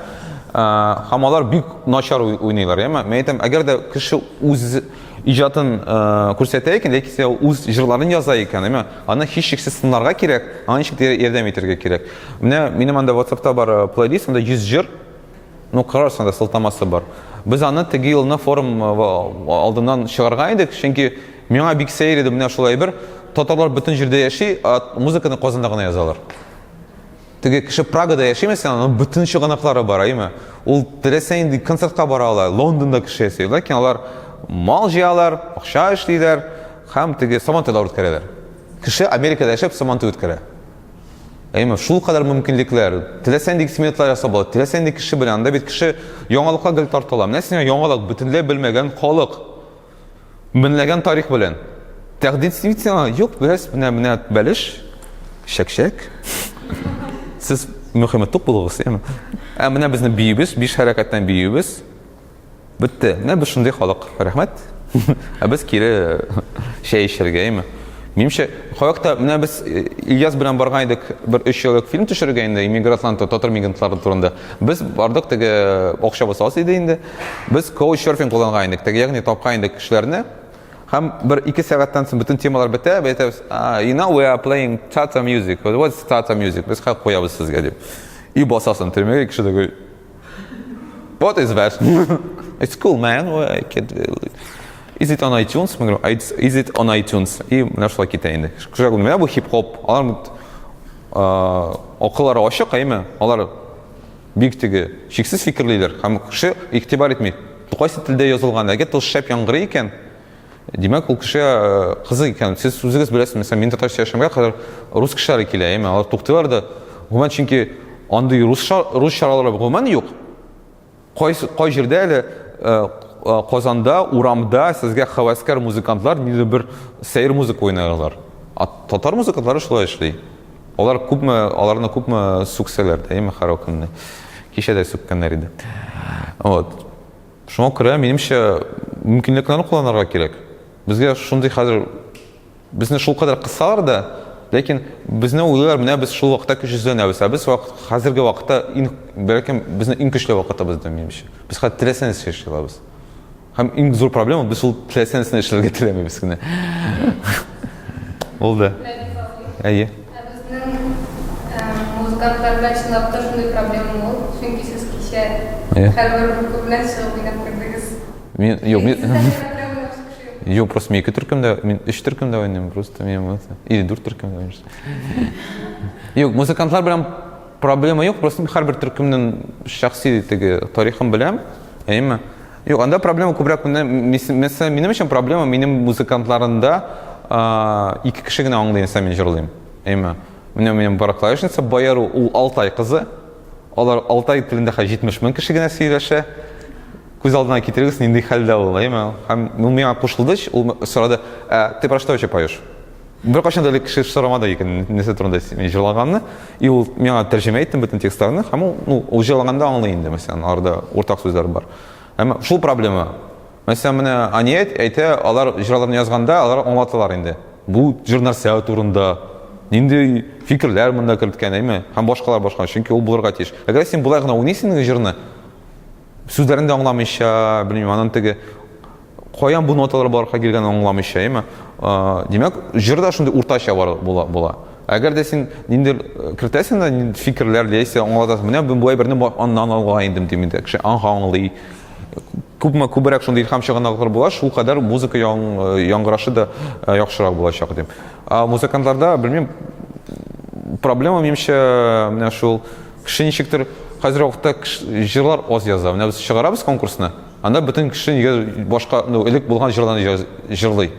Һәм алар бик начар уйныйлар, яме? Мин әйтәм, әгәр дә кеше үз иҗатын күрсәтә икән, яки үз җырларын яза икән, яме? Аны һичшиксез тыңларга кирәк, аңа ничек ярдәм итәргә кирәк. Менә минем анда WhatsApp-та бар плейлист, анда 100 җыр. Ну, карарсың да, сылтамасы бар. Без аны теге елны форум алдыннан чыгарган идек, чөнки миңа бик сәер иде менә шулай бер татарлар бөтен җирдә яши, ә музыканы Казанда гына язалар. Теге кеше Прагада яши, мәсәлән, аның бөтен чыганаклары бар, әйеме? Ул теләсә нинди концертка бара ала, Лондонда кеше яши. Ләкин алар мал җыялар, акча эшлиләр һәм теге сабантуйлар үткәрәләр. Кеше Америкада яшәп сабантуй үткәрә. Әйеме, шул кадәр мөмкинлекләр, теләсә нинди экспериментлар ясап була, теләсә нинди кеше белән. Анда бит кеше яңалыкка гел тартыла. Менә сиңа яңалык бөтенләй белмәгән халык. Меңләгән тарих белән. Тәкъдим итсен сиңа, юк, бераз менә менә бәлеш, чәкчәк. Сез мөхәммәд тук булыгыз, яме. Ә менә безнең биюбез, биш хәрәкәттән биюбез. Бетте. Менә без шундый халык. Рәхмәт. Ә без кире чәй эчәргә, әйме? Минемчә, кайвакытта менә без э, Ильяс белән барган идек бер өч еллык фильм төшерергә инде иммигрантлар, татар мигрантлары турында. Без бардык теге акчабыз аз иде инде. Без коучсерфинг кулланган идек. Теге ягъни тапкан идек кешеләрне. Һәм бер ике сәгатьтән соң бөтен темалар бетә, без әйтәбез, you know we are playing Tatar music. What's Tatar music? Без хәзер куябыз сезгә дип. И басасың төрмәгә кеше такой What is that? It's cool, man. I can't... Is it on iTunes? Мин говорю, is it on iTunes? И менә шулай китә инде. Кеше менә бу хип-хоп. Алар акыллары ачык, әйме? Алар бик теге чиксез фикерлиләр һәм кеше игътибар итми. Кайсы телдә язылган, әгәр тел шәп яңгырый икән, Димәк, ул кеше э, кызык икән. Сез үзегез беләсез, мәсәлән, мин татарча яшәмгә кадәр рус кешеләре килә, әйме, алар туктыйлар да. Гомумән, чөнки андый рус рус чаралары гомумән юк. Кайсы кай җирдә әле э, э, Казанда урамда сезгә һәвәскәр музыкантлар ниндидер бер сәер музыка уйнарлар. А татар музыкантлары шулай эшли. Алар күпме, аларны күпме сүксәләр дә, әйме, һәр көнне. Кичә дә сүккәннәр иде. Вот. Шуңа күрә, минемчә, мөмкинлекләрне кулланырга кирәк. Безгә шундый хәзер безне шулкадәр кысалар да, ләкин безне уйлыйлар, менә без шул вакытта көчсезләнәбез. Ә без вакыт, хәзерге вакытта иң, бәлкем, безнең иң көчле вакытыбыз да, минемчә. Без хәзер теләсә нәрсә эшли алабыз. Һәм иң зур проблема, без шул теләсә нәрсәне эшләргә теләмибез генә. Булды. Әйе. Ә безнең музыкантлар белән чынлап та шундый проблема ул, чөнки сез кичә һәрбер группа белән чыгып уйнап кердегез. Мин, юк, мин, юк, просто мин ике төркемдә, мин өч төркемдә уйныйм, просто мин это, или дүрт төркемдә уйныйм. Юк, музыкантлар белән проблема юк, просто мин һәрбер төркемнең шәхси теге тарихын беләм, әйеме? Юк, анда проблема күбрәк менә, мәсәлән, минем өчен проблема минем музыкантларында ике кеше генә аңлый, нәрсә мин җырлыйм. Әйме? Менә минем бар клавишница Баяру, ул Алтай кызы. Алар Алтай телендә хәзер 70 мең кеше генә сөйләшә. Күз алдына китерегез, нинди хәлдә ул, әйме? Һәм ул миңа кушылды, ул сорады, ә ты про что вообще поешь? Беркайчан да элек кеше сорамады икән, нәрсә турында мин җырлаганны. И ул миңа тәрҗемә итте бөтен текстларны, һәм ул, ну, ул җырлаганда аңлый инде, мәсәлән, аларда уртак сүзләр бар. Әмма шул проблема. Мәсәлән, менә Аният әйтә, алар җырларны язганда, алар аңлаталар инде. Бу җыр нәрсә турында, нинди фикерләр монда керткән, әйме? Һәм башкалар башка, чөнки ул булырга тиеш. Әгәр син болай гына уйныйсың җырны, сүзләрен дә аңламыйча, белмим, аның теге каян бу ноталар барлыкка килгәнен аңламыйча, әйме? Димәк, җыр да шундый уртача бар була була. Әгәр дә син ниндидер э, кертәсең дә нинди фикерләр яисә аңлатасың, менә бу әйберне аннан алган идем дим инде. Кеше аңа аңлый. Күпме күбрәк шундый илһам чыганаклар була, шул кадәр музыка яң, э, яңгырашы да э, яхшырак булачак дим. А музыкантларда, белмим, проблема минемчә менә шул кеше ничектер хәзерге вакытта җырлар аз яза. Менә без чыгарабыз конкурсны, Анда бөтен кеше нигә башка, ну, элек булган җырларны җырлый.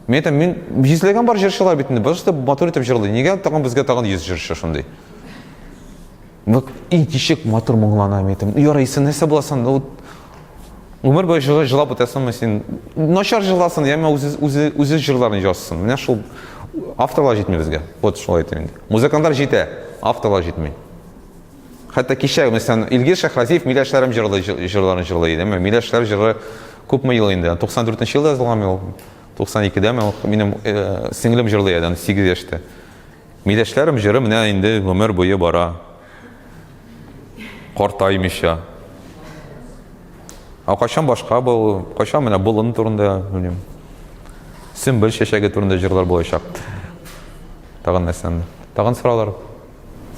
Мин әйтәм, мин йөзләгән бар җырчылар бит инде, барысы да матур итеп җырлый. Нигә тагын безгә тагын 100 җырчы шундый? Ну, и ничек матур моңлана, мин әйтәм. Ярый, син нәрсә буласың? Ну, гомер буе җырлап үтәсеңме син? Начар җырласын, яме үзе үзе үзе җырларын язсын. Менә шул авторлар җитми безгә. Вот шулай әйтәм инде. Музыкантлар җитә, авторлар җитми. Хәтта кичә, мәсәлән, Илгиз Шәһразиев Миләшләрем җырлый, җырларын җырлый иде. Миләшләр җыры күпме ел инде? 94 нче елда язылганмы ул? 92-дәме ул? Минем э, сеңлем җырлый иде, 8 яшьтә. Миләшләрем җыры менә инде гомер буе бара. Картаймыйча. Ә кайчан башка был, кайчан менә болын турында, белмим. Сөмбел чәчәге турында җырлар булачак. Тагын нәрсә? Тагын сораулар?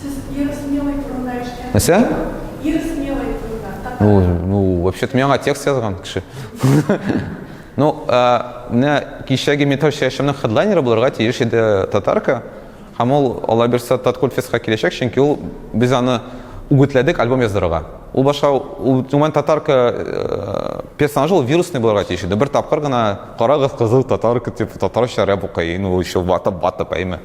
Сез Ира Смелый турында ишеткән. Нәрсә? Ира Смелый. Ну, ну, вообще-то миңа текст язган кеше. Ну, менә кичәге Металл чәчемнең хедлайнеры булырга тиеш иде Татарка. Һәм ул, Алла бирсә, Таткультфестка киләчәк, чөнки ул без аны үгетләдек альбом яздырырга. Ул башка, ул гомумән Татарка э, персонажы ул вирусный булырга тиеш иде. Бер тапкыр гына карагыз кызыл Татарка дип татарча рэп укый, ну еще ватып батып, әйме.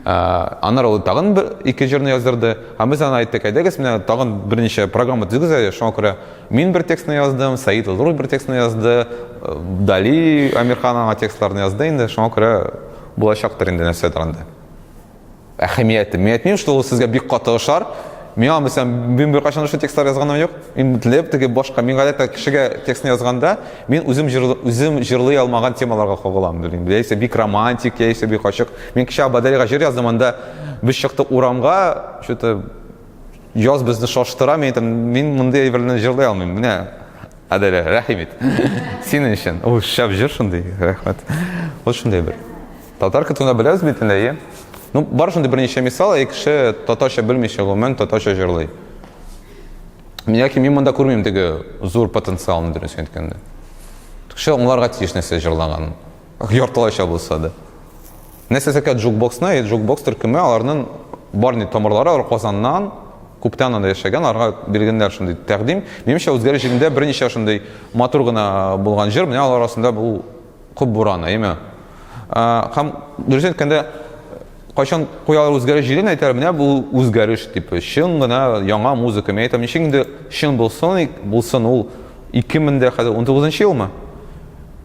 Э, аннары ул тагын бер ике җырны яздырды. Һәм без аны әйттек, әйдәгез, менә тагын берничә программа төзегез әле, шуңа күрә мин бер текстны яздым, Саид Илруй бер текстны язды, э, Дали Амирхан аңа текстларны язды инде, шуңа күрә булачактыр инде нәрсәдер анда. Әһәмияте. Мин әйтмим, что ул сезгә бик каты ошар. Миңа, мәсәлән, мин беркайчан шул текстлар язганым юк. Мин теләп теге башка, мин гадәттә кешегә текстны язганда, мин үзем җыр, үзем җырлый алмаган темаларга кагылам, белмим. Яисә бик романтик, яисә бик ачык. Мин кичә Абадалига җыр яздым, анда без чыктык урамга, что-то яз безне шаштыра, мин әйтәм, мин мондый әйберне җырлый алмыйм. Менә Аделя, рәхим ит. Синең өчен. Ул шәп җыр шундый, рәхмәт. Вот шундый бер. Татар көтүне беләбез бит инде, әйе. Ну, бар шундый берничә мисал, әй кеше татарча белмичә гомумән татарча җырлый. Яки мин монда күрмим теге зур потенциалны дөресен әйткәндә. Кеше аңларга тиеш нәрсә җырлаганын. Яртылайча булса да. Нәрсә сәкә джукбоксны, джукбокс төркеме аларның бар ни тамырлары, алар Казаннан күптән анда яшәгән, аларга биргәннәр шундый тәкъдим. Минемчә, үзгәреш җилендә берничә шундый матур гына булган җыр, менә алар арасында бу Күп буран, әйеме? Һәм дөресен әйткәндә, кайчан куялар үзгәреш җилен әйтәләр, менә бу үзгәреш дип, чын гына яңа музыка. Мин әйтәм, ничек инде чын булсын, булсын ул 2000 дә хәзер 19 елмы?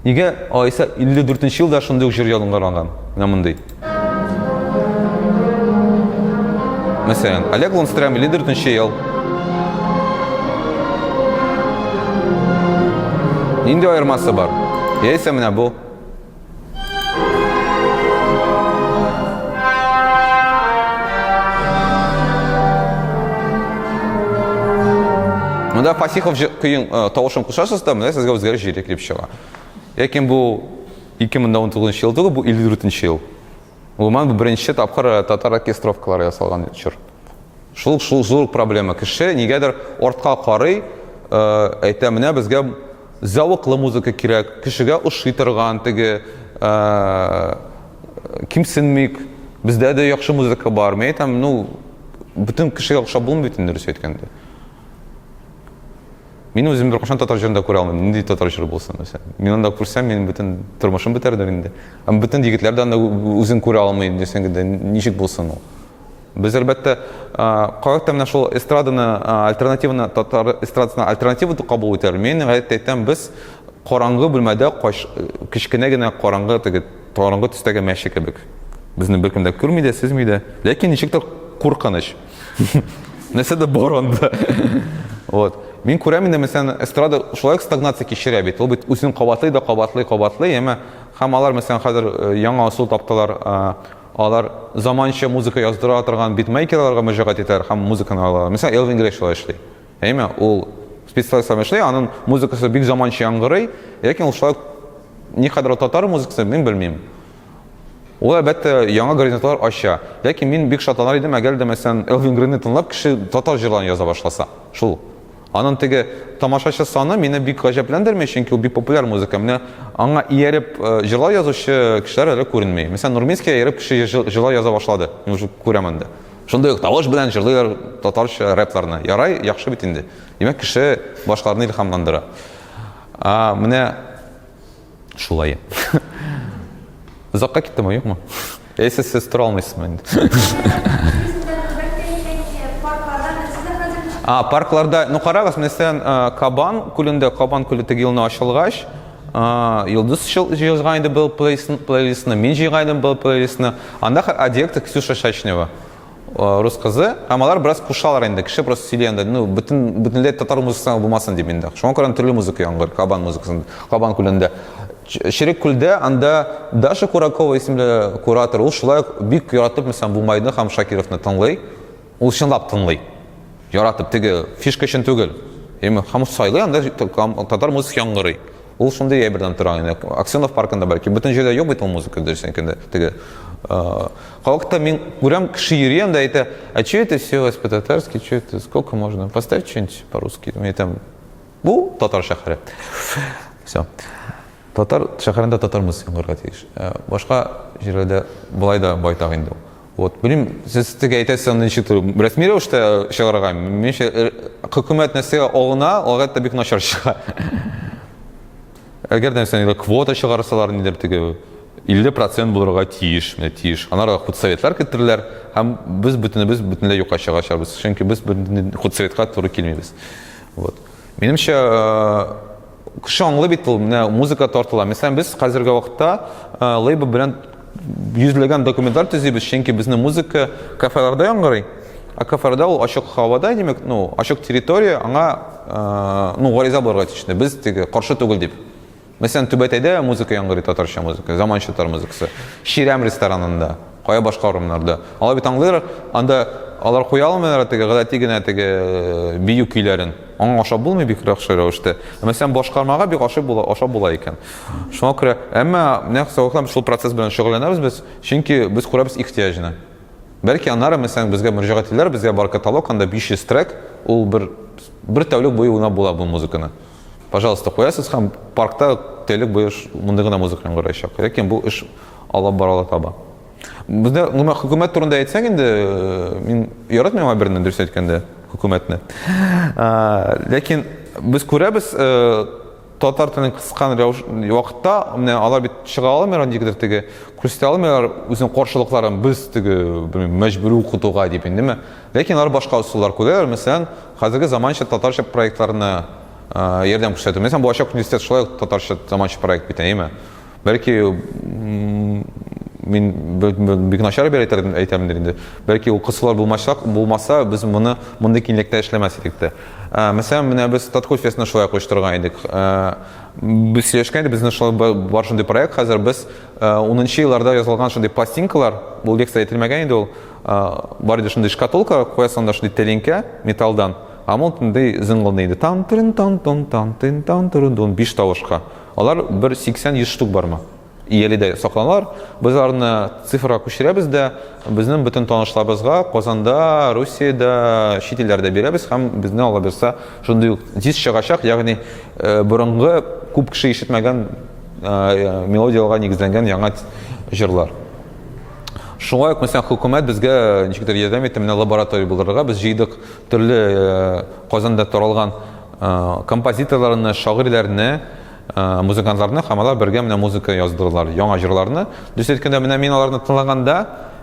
Нигә алайса 54 елда шундый ук җыр яңгыраган? Менә мондый. Мәсәлән, Олег Лунстрем 54 ел. Нинди аермасы бар? Яисә менә бу. Монда Фасихов көен э, тавышын кушасыз да, менә сезгә үзгәреш җире килеп чыга. Ләкин бу 2019 ел түгел, бу 54 ел. Гомумән, бу беренче тапкыр э, татар оркестровкалары ясалган чор. Шул шул зур проблема. Кеше нигәдер артка карый, э, әйтә, менә безгә зәвыклы музыка кирәк, кешегә ошый торган теге э, кимсенмик, бездә дә яхшы музыка бар. Мин әйтәм, ну, бөтен кешегә охшап булмый бит инде, дөрес әйткәндә. Мин үзем беркайчан татар җырын да күрә алмыйм. Нинди татар җыры булсын, мәсәлән. Мин анда күрсәм, минем бөтен тормышым бетәрдер инде. Һәм бөтен егетләр дә анда үзен күрә алмый, дисәң дә, ничек булсын ул? Без, әлбәттә, кайвакытта менә шул эстраданы, альтернативаны, татар эстрадасына альтернатива дип кабул итәләр. Мин гадәттә әйтәм, без караңгы бүлмәдә кечкенә генә караңгы теге караңгы төстәге мәче кебек. Безне беркем дә күрми дә, сизми дә. Ләкин ничектер куркыныч. Нәрсә дә бар анда. Вот. Мин күрәм инде, мәсәлән, эстрада шулай ук стагнация кичерә бит. Ул бит үзен кабатлый да кабатлый, кабатлый, әмма һәм алар, мәсәлән, хәзер э, яңа ысул таптылар. Э, алар заманча музыка яздыра торган битмейкерларга мөрәҗәгать итәләр һәм музыканы алалар. Мәсәлән, Элвин Грей шулай эшли. Әйме, ул специалист эшли, аның музыкасы бик заманча яңгырый, ләкин ул шулай ук никадәр татар музыкасы, мин белмим. Ул, әлбәттә, яңа горизонтлар ача. Ләкин мин бик шатланыр идем, әгәр дә, мәсәлән, Элвин Грейны тыңлап, кеше татар җырларын яза башласа. Шул. Аның теге тамашачы саны мине бик гаҗәпләндерми, чөнки ул бик популяр музыка. Менә аңа ияреп э, җырлар язучы кешеләр әле күренми. Мәсәлән, Нурминскийга ияреп кеше җырлар яза башлады. Мин уже күрәм анда. Шундый ук тавыш белән җырлыйлар татарча рэпларны. Ярай, яхшы бит инде. Димәк, кеше башкаларны илһамландыра. А, менә Шулай. Озакка киттеме, юкмы? Яисә сез тора алмыйсызмы инде? А, паркларда, ну карагыз, мәсәлән, Кабан күлендә, Кабан күле теге елны ачылгач, Йолдыз җыйган иде был плейлистны, мин җыйган идем был плейлистны. Анда директор Ксюша Шачнева. Э, рус кызы һәм алар бераз кушалар инде кеше просто сөйли анда ну бөтен бөтенләй татар музыкасы булмасын дип инде шуңа күрә төрле музыка яңгыр кабан музыкасын кабан күлендә Черек күлдә анда Даша Куракова исемле куратор ул шулай ук бик яратып мәсәлән Бумайны һәм Шакировны тыңлый ул чынлап тыңлый яратып теге фишка өчен түгел һәм сайлый анда татар музыкасы яңгырый. Ул шундый әйбердән тора инде. Аксенов паркында бәлки бөтен җирдә юк бит ул музыка, дөресен әйткәндә. Теге Халыкта мин күрәм, кеше йөри анда әйтә, а че это все у вас по-татарски, че это, сколько можно, поставь что-нибудь по-русски. Мин әйтәм, бу татар шәһәре. Все. Татар шәһәрендә татар музыкасы яңгырарга тиеш. Башка җирләрдә болай да байтак инде ул. Вот, белмим, сез теге әйтәсез, аны ничек рәсми рәвештә чыгарырга. Минемчә, хөкүмәт нәрсәгә алына, ул гадәттә бик начар чыга. Әгәр дә мәсәлән, квота чыгарсалар, нидер теге 50% булырга тиеш, менә тиеш. Анарга худсоветлар кертерләр һәм без бөтенебез бөтенләй юкка чыгачакбыз. Чөнки без худсоветка туры килмибез. Вот. Минемчә, кеше аңлый бит ул, менә музыка тартыла. Мәсәлән, без хәзерге вакытта лейбл белән йөзләгән документлар төзибез, чөнки безнең музыка кафеларда яңгырый. Ә кафеларда ул ачык һавада, димәк, ну, ачык территория, аңа, ну, гариза булырга тиеш. Без теге каршы түгел дип. Мәсәлән, Түбәтәйдә музыка яңгырый, татарча музыка, заманча татар музыкасы. Чирәм ресторанында, кая башка урыннарда. Алар бит аңлыйлар, анда алар куя алмыйлар теге гадәти генә теге э, бию көйләрен. Аңа ашап булмый бик яхшы рәвештә. Мәсәлән, башкармага бик ашап була, ашап була икән. Шуңа күрә, әмма нәкъ савыклар шул процесс белән шөгыльләнәбез без, чөнки без күрәбез ихтыяҗны. Бәлки аннары, мәсәлән, безгә мөрәҗәгать итәләр, безгә бар каталог, анда 500 трек, ул бер бер тәүлек буе уйнап була бу музыканы. Пожалуйста, куясыз һәм паркта тәүлек буе мондый гына музыка яңгыраячак. Ләкин бу эш алып барыла таба. Бездә гомумән хөкүмәт турында әйтсәк инде, э, мин яратмыйм әйберне, дөрес әйткәндә, хөкүмәтне. Ләкин без күрәбез, э, татар телен кыскан рәвеш вакытта менә алар бит чыга алмыйлар нигедер теге күрсәтә алмыйлар үзенең каршылыкларын без теге белмим мәҗбүри укытуга дип индеме Ләкин алар башка ысуллар күрәләр, мәсәлән, хәзерге заманча татарча проектларны ярдәм күрсәтү. Мәсәлән, булачак университет шулай ук татарча заманча проект бит, әйеме? Бәлки мин бик начар бер әйтәмдер инде. Бәлки ул кысулар булмачак, булмаса, без моны мондый киңлектә эшләмәс идек тә. Мәсәлән, менә без Таткульфестны шулай ук оештырган идек. Без сөйләшкән идек, безнең шулай бар шундый проект хәзер без 10 елларда язылган шундый пластинкалар, бу лекция әйтелмәгән инде ул, бар иде шундый шкатулка, куясың анда шундый тәлинкә металлдан, һәм ул шундый зыңгылдый иде. Тан трын тан тон тан тын тан трын дун биш тавышка. Алар бер 80-100 штук бармы? Иялидә сакланалар. Без аларны цифрга күчерәбез дә, безнең бөтен танышларыбызга Казанда, Русиядә, чит илләрдә бирәбез һәм безне Алла бирса шундый ук диск чыгачак, ягъни э, борынгы күп кеше ишетмәгән э, мелодияләргә нигезләнгән яңа җырлар. Шулай ук, мәсәлән, хөкүмәт безгә ничектер ярдәм итте, менә лаборатория булдырырга. Без җыйдык төрле э, Казанда таралган э, композиторларны, шагыйрьләрне, э, музыкантларны һәм алар бергә менә музыка яздырдылар, яңа җырларны. Дөрес әйткәндә, менә мин аларны тыңлаганда,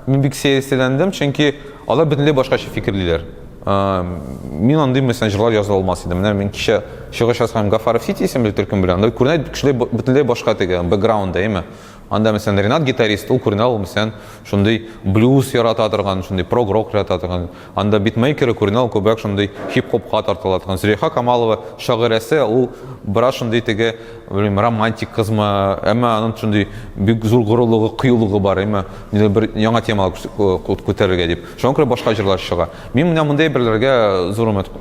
мин бик сәерсезләндем, чөнки алар бөтенләй башкача фикерлиләр. Мин андый мәсәлән җырлар яза алмас идем. Менә мин кичә чыгыш ясаган Гафаров Сити исемле төркем белән. Анда күренә кешеләр бөтенләй башка теге бэкграунда, әйме? Анда, мәсәлән, Ренат гитарист, ул күренә, ул, мәсәлән, шундый блюз ярата торган, шундый прог-рок ярата торган. Анда битмейкеры күренә, ул күбрәк шундый хип-хопка тартыла торган. Зөләйха Камалова шагыйрәсе, ул бераз шундый теге, белмим, романтик кызмы, әмма аның шундый бик зур горурлыгы, кыюлыгы бар, әмма нидер бер яңа темалар күтәрергә дип. Шуңа күрә башка җырлар чыга. Мин менә мондый әйберләргә зур өмет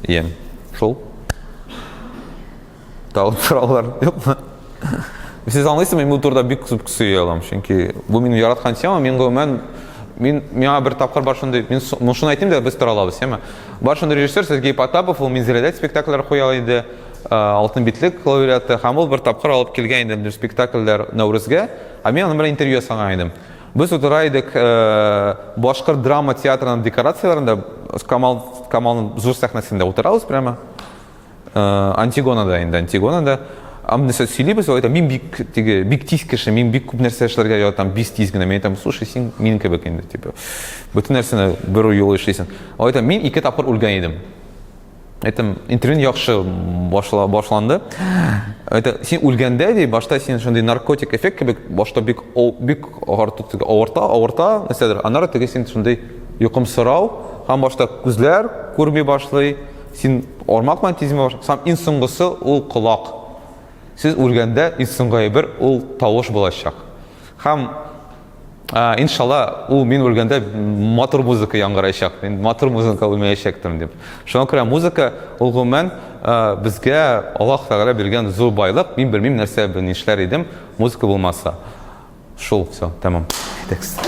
иям. Шул. Тагын сораулар юкмы? Сез аңлыйсызмы, мин бу турыда бик күп сөйли алам, чөнки бу минем яраткан тема, мин гомумән мин миңа бер тапкыр бар шундый, мин ну шуны әйтим дә без тора алабыз, яме. Бар шундый режиссер Сергей Потапов, ул Минзәләдә спектакльләр куя иде, Алтын битлек лауреаты, һәм ул бер тапкыр алып килгән иде спектакльләр Нәүрүзгә, ә мин аның белән интервью ясаган идем. Без утыра идек Башкорт драма театрының декорацияләрендә, Камал Камалның зур сәхнәсендә утырабыз прямо. Э, Антигонада инде, Антигонада. Ам нәрсә сөйлибез, ул әйтә, мин бик теге, бик тиз кеше, мин бик күп нәрсә эшләргә яратам, бик тиз генә. Мин әйтәм, слушай, син минем кебек инде, типа, бөтен нәрсәне бер юлы эшлисең. Ул әйтә, мин ике тапкыр үлгән идем. Әйтәм, интервью яхшы башла, башланды. Әйтә, син үлгәндә ди, башта син шундый наркотик эффект кебек, башта бик бик авырта, авырта, авырта, нәрсәдер. Аннары теге син шундый йокымсырау, һәм башта күзләр күрми башлый, Син ормак белән тизме баш, сам иң соңгысы ул колак. Сез үлгәндә иң соңгы әйбер ул тавыш булачак. Һәм иншалла, ул мин үлгәндә матур музыка яңгырачак. Мин матур музыка үлмәячәктем дип. Шуңа күрә музыка ул гомумән безгә Аллаһ Тәгалә биргән зур байлык. Мин белмим, нәрсә нишләр идем, музыка булмаса. Шул, все, тәмам. Текст.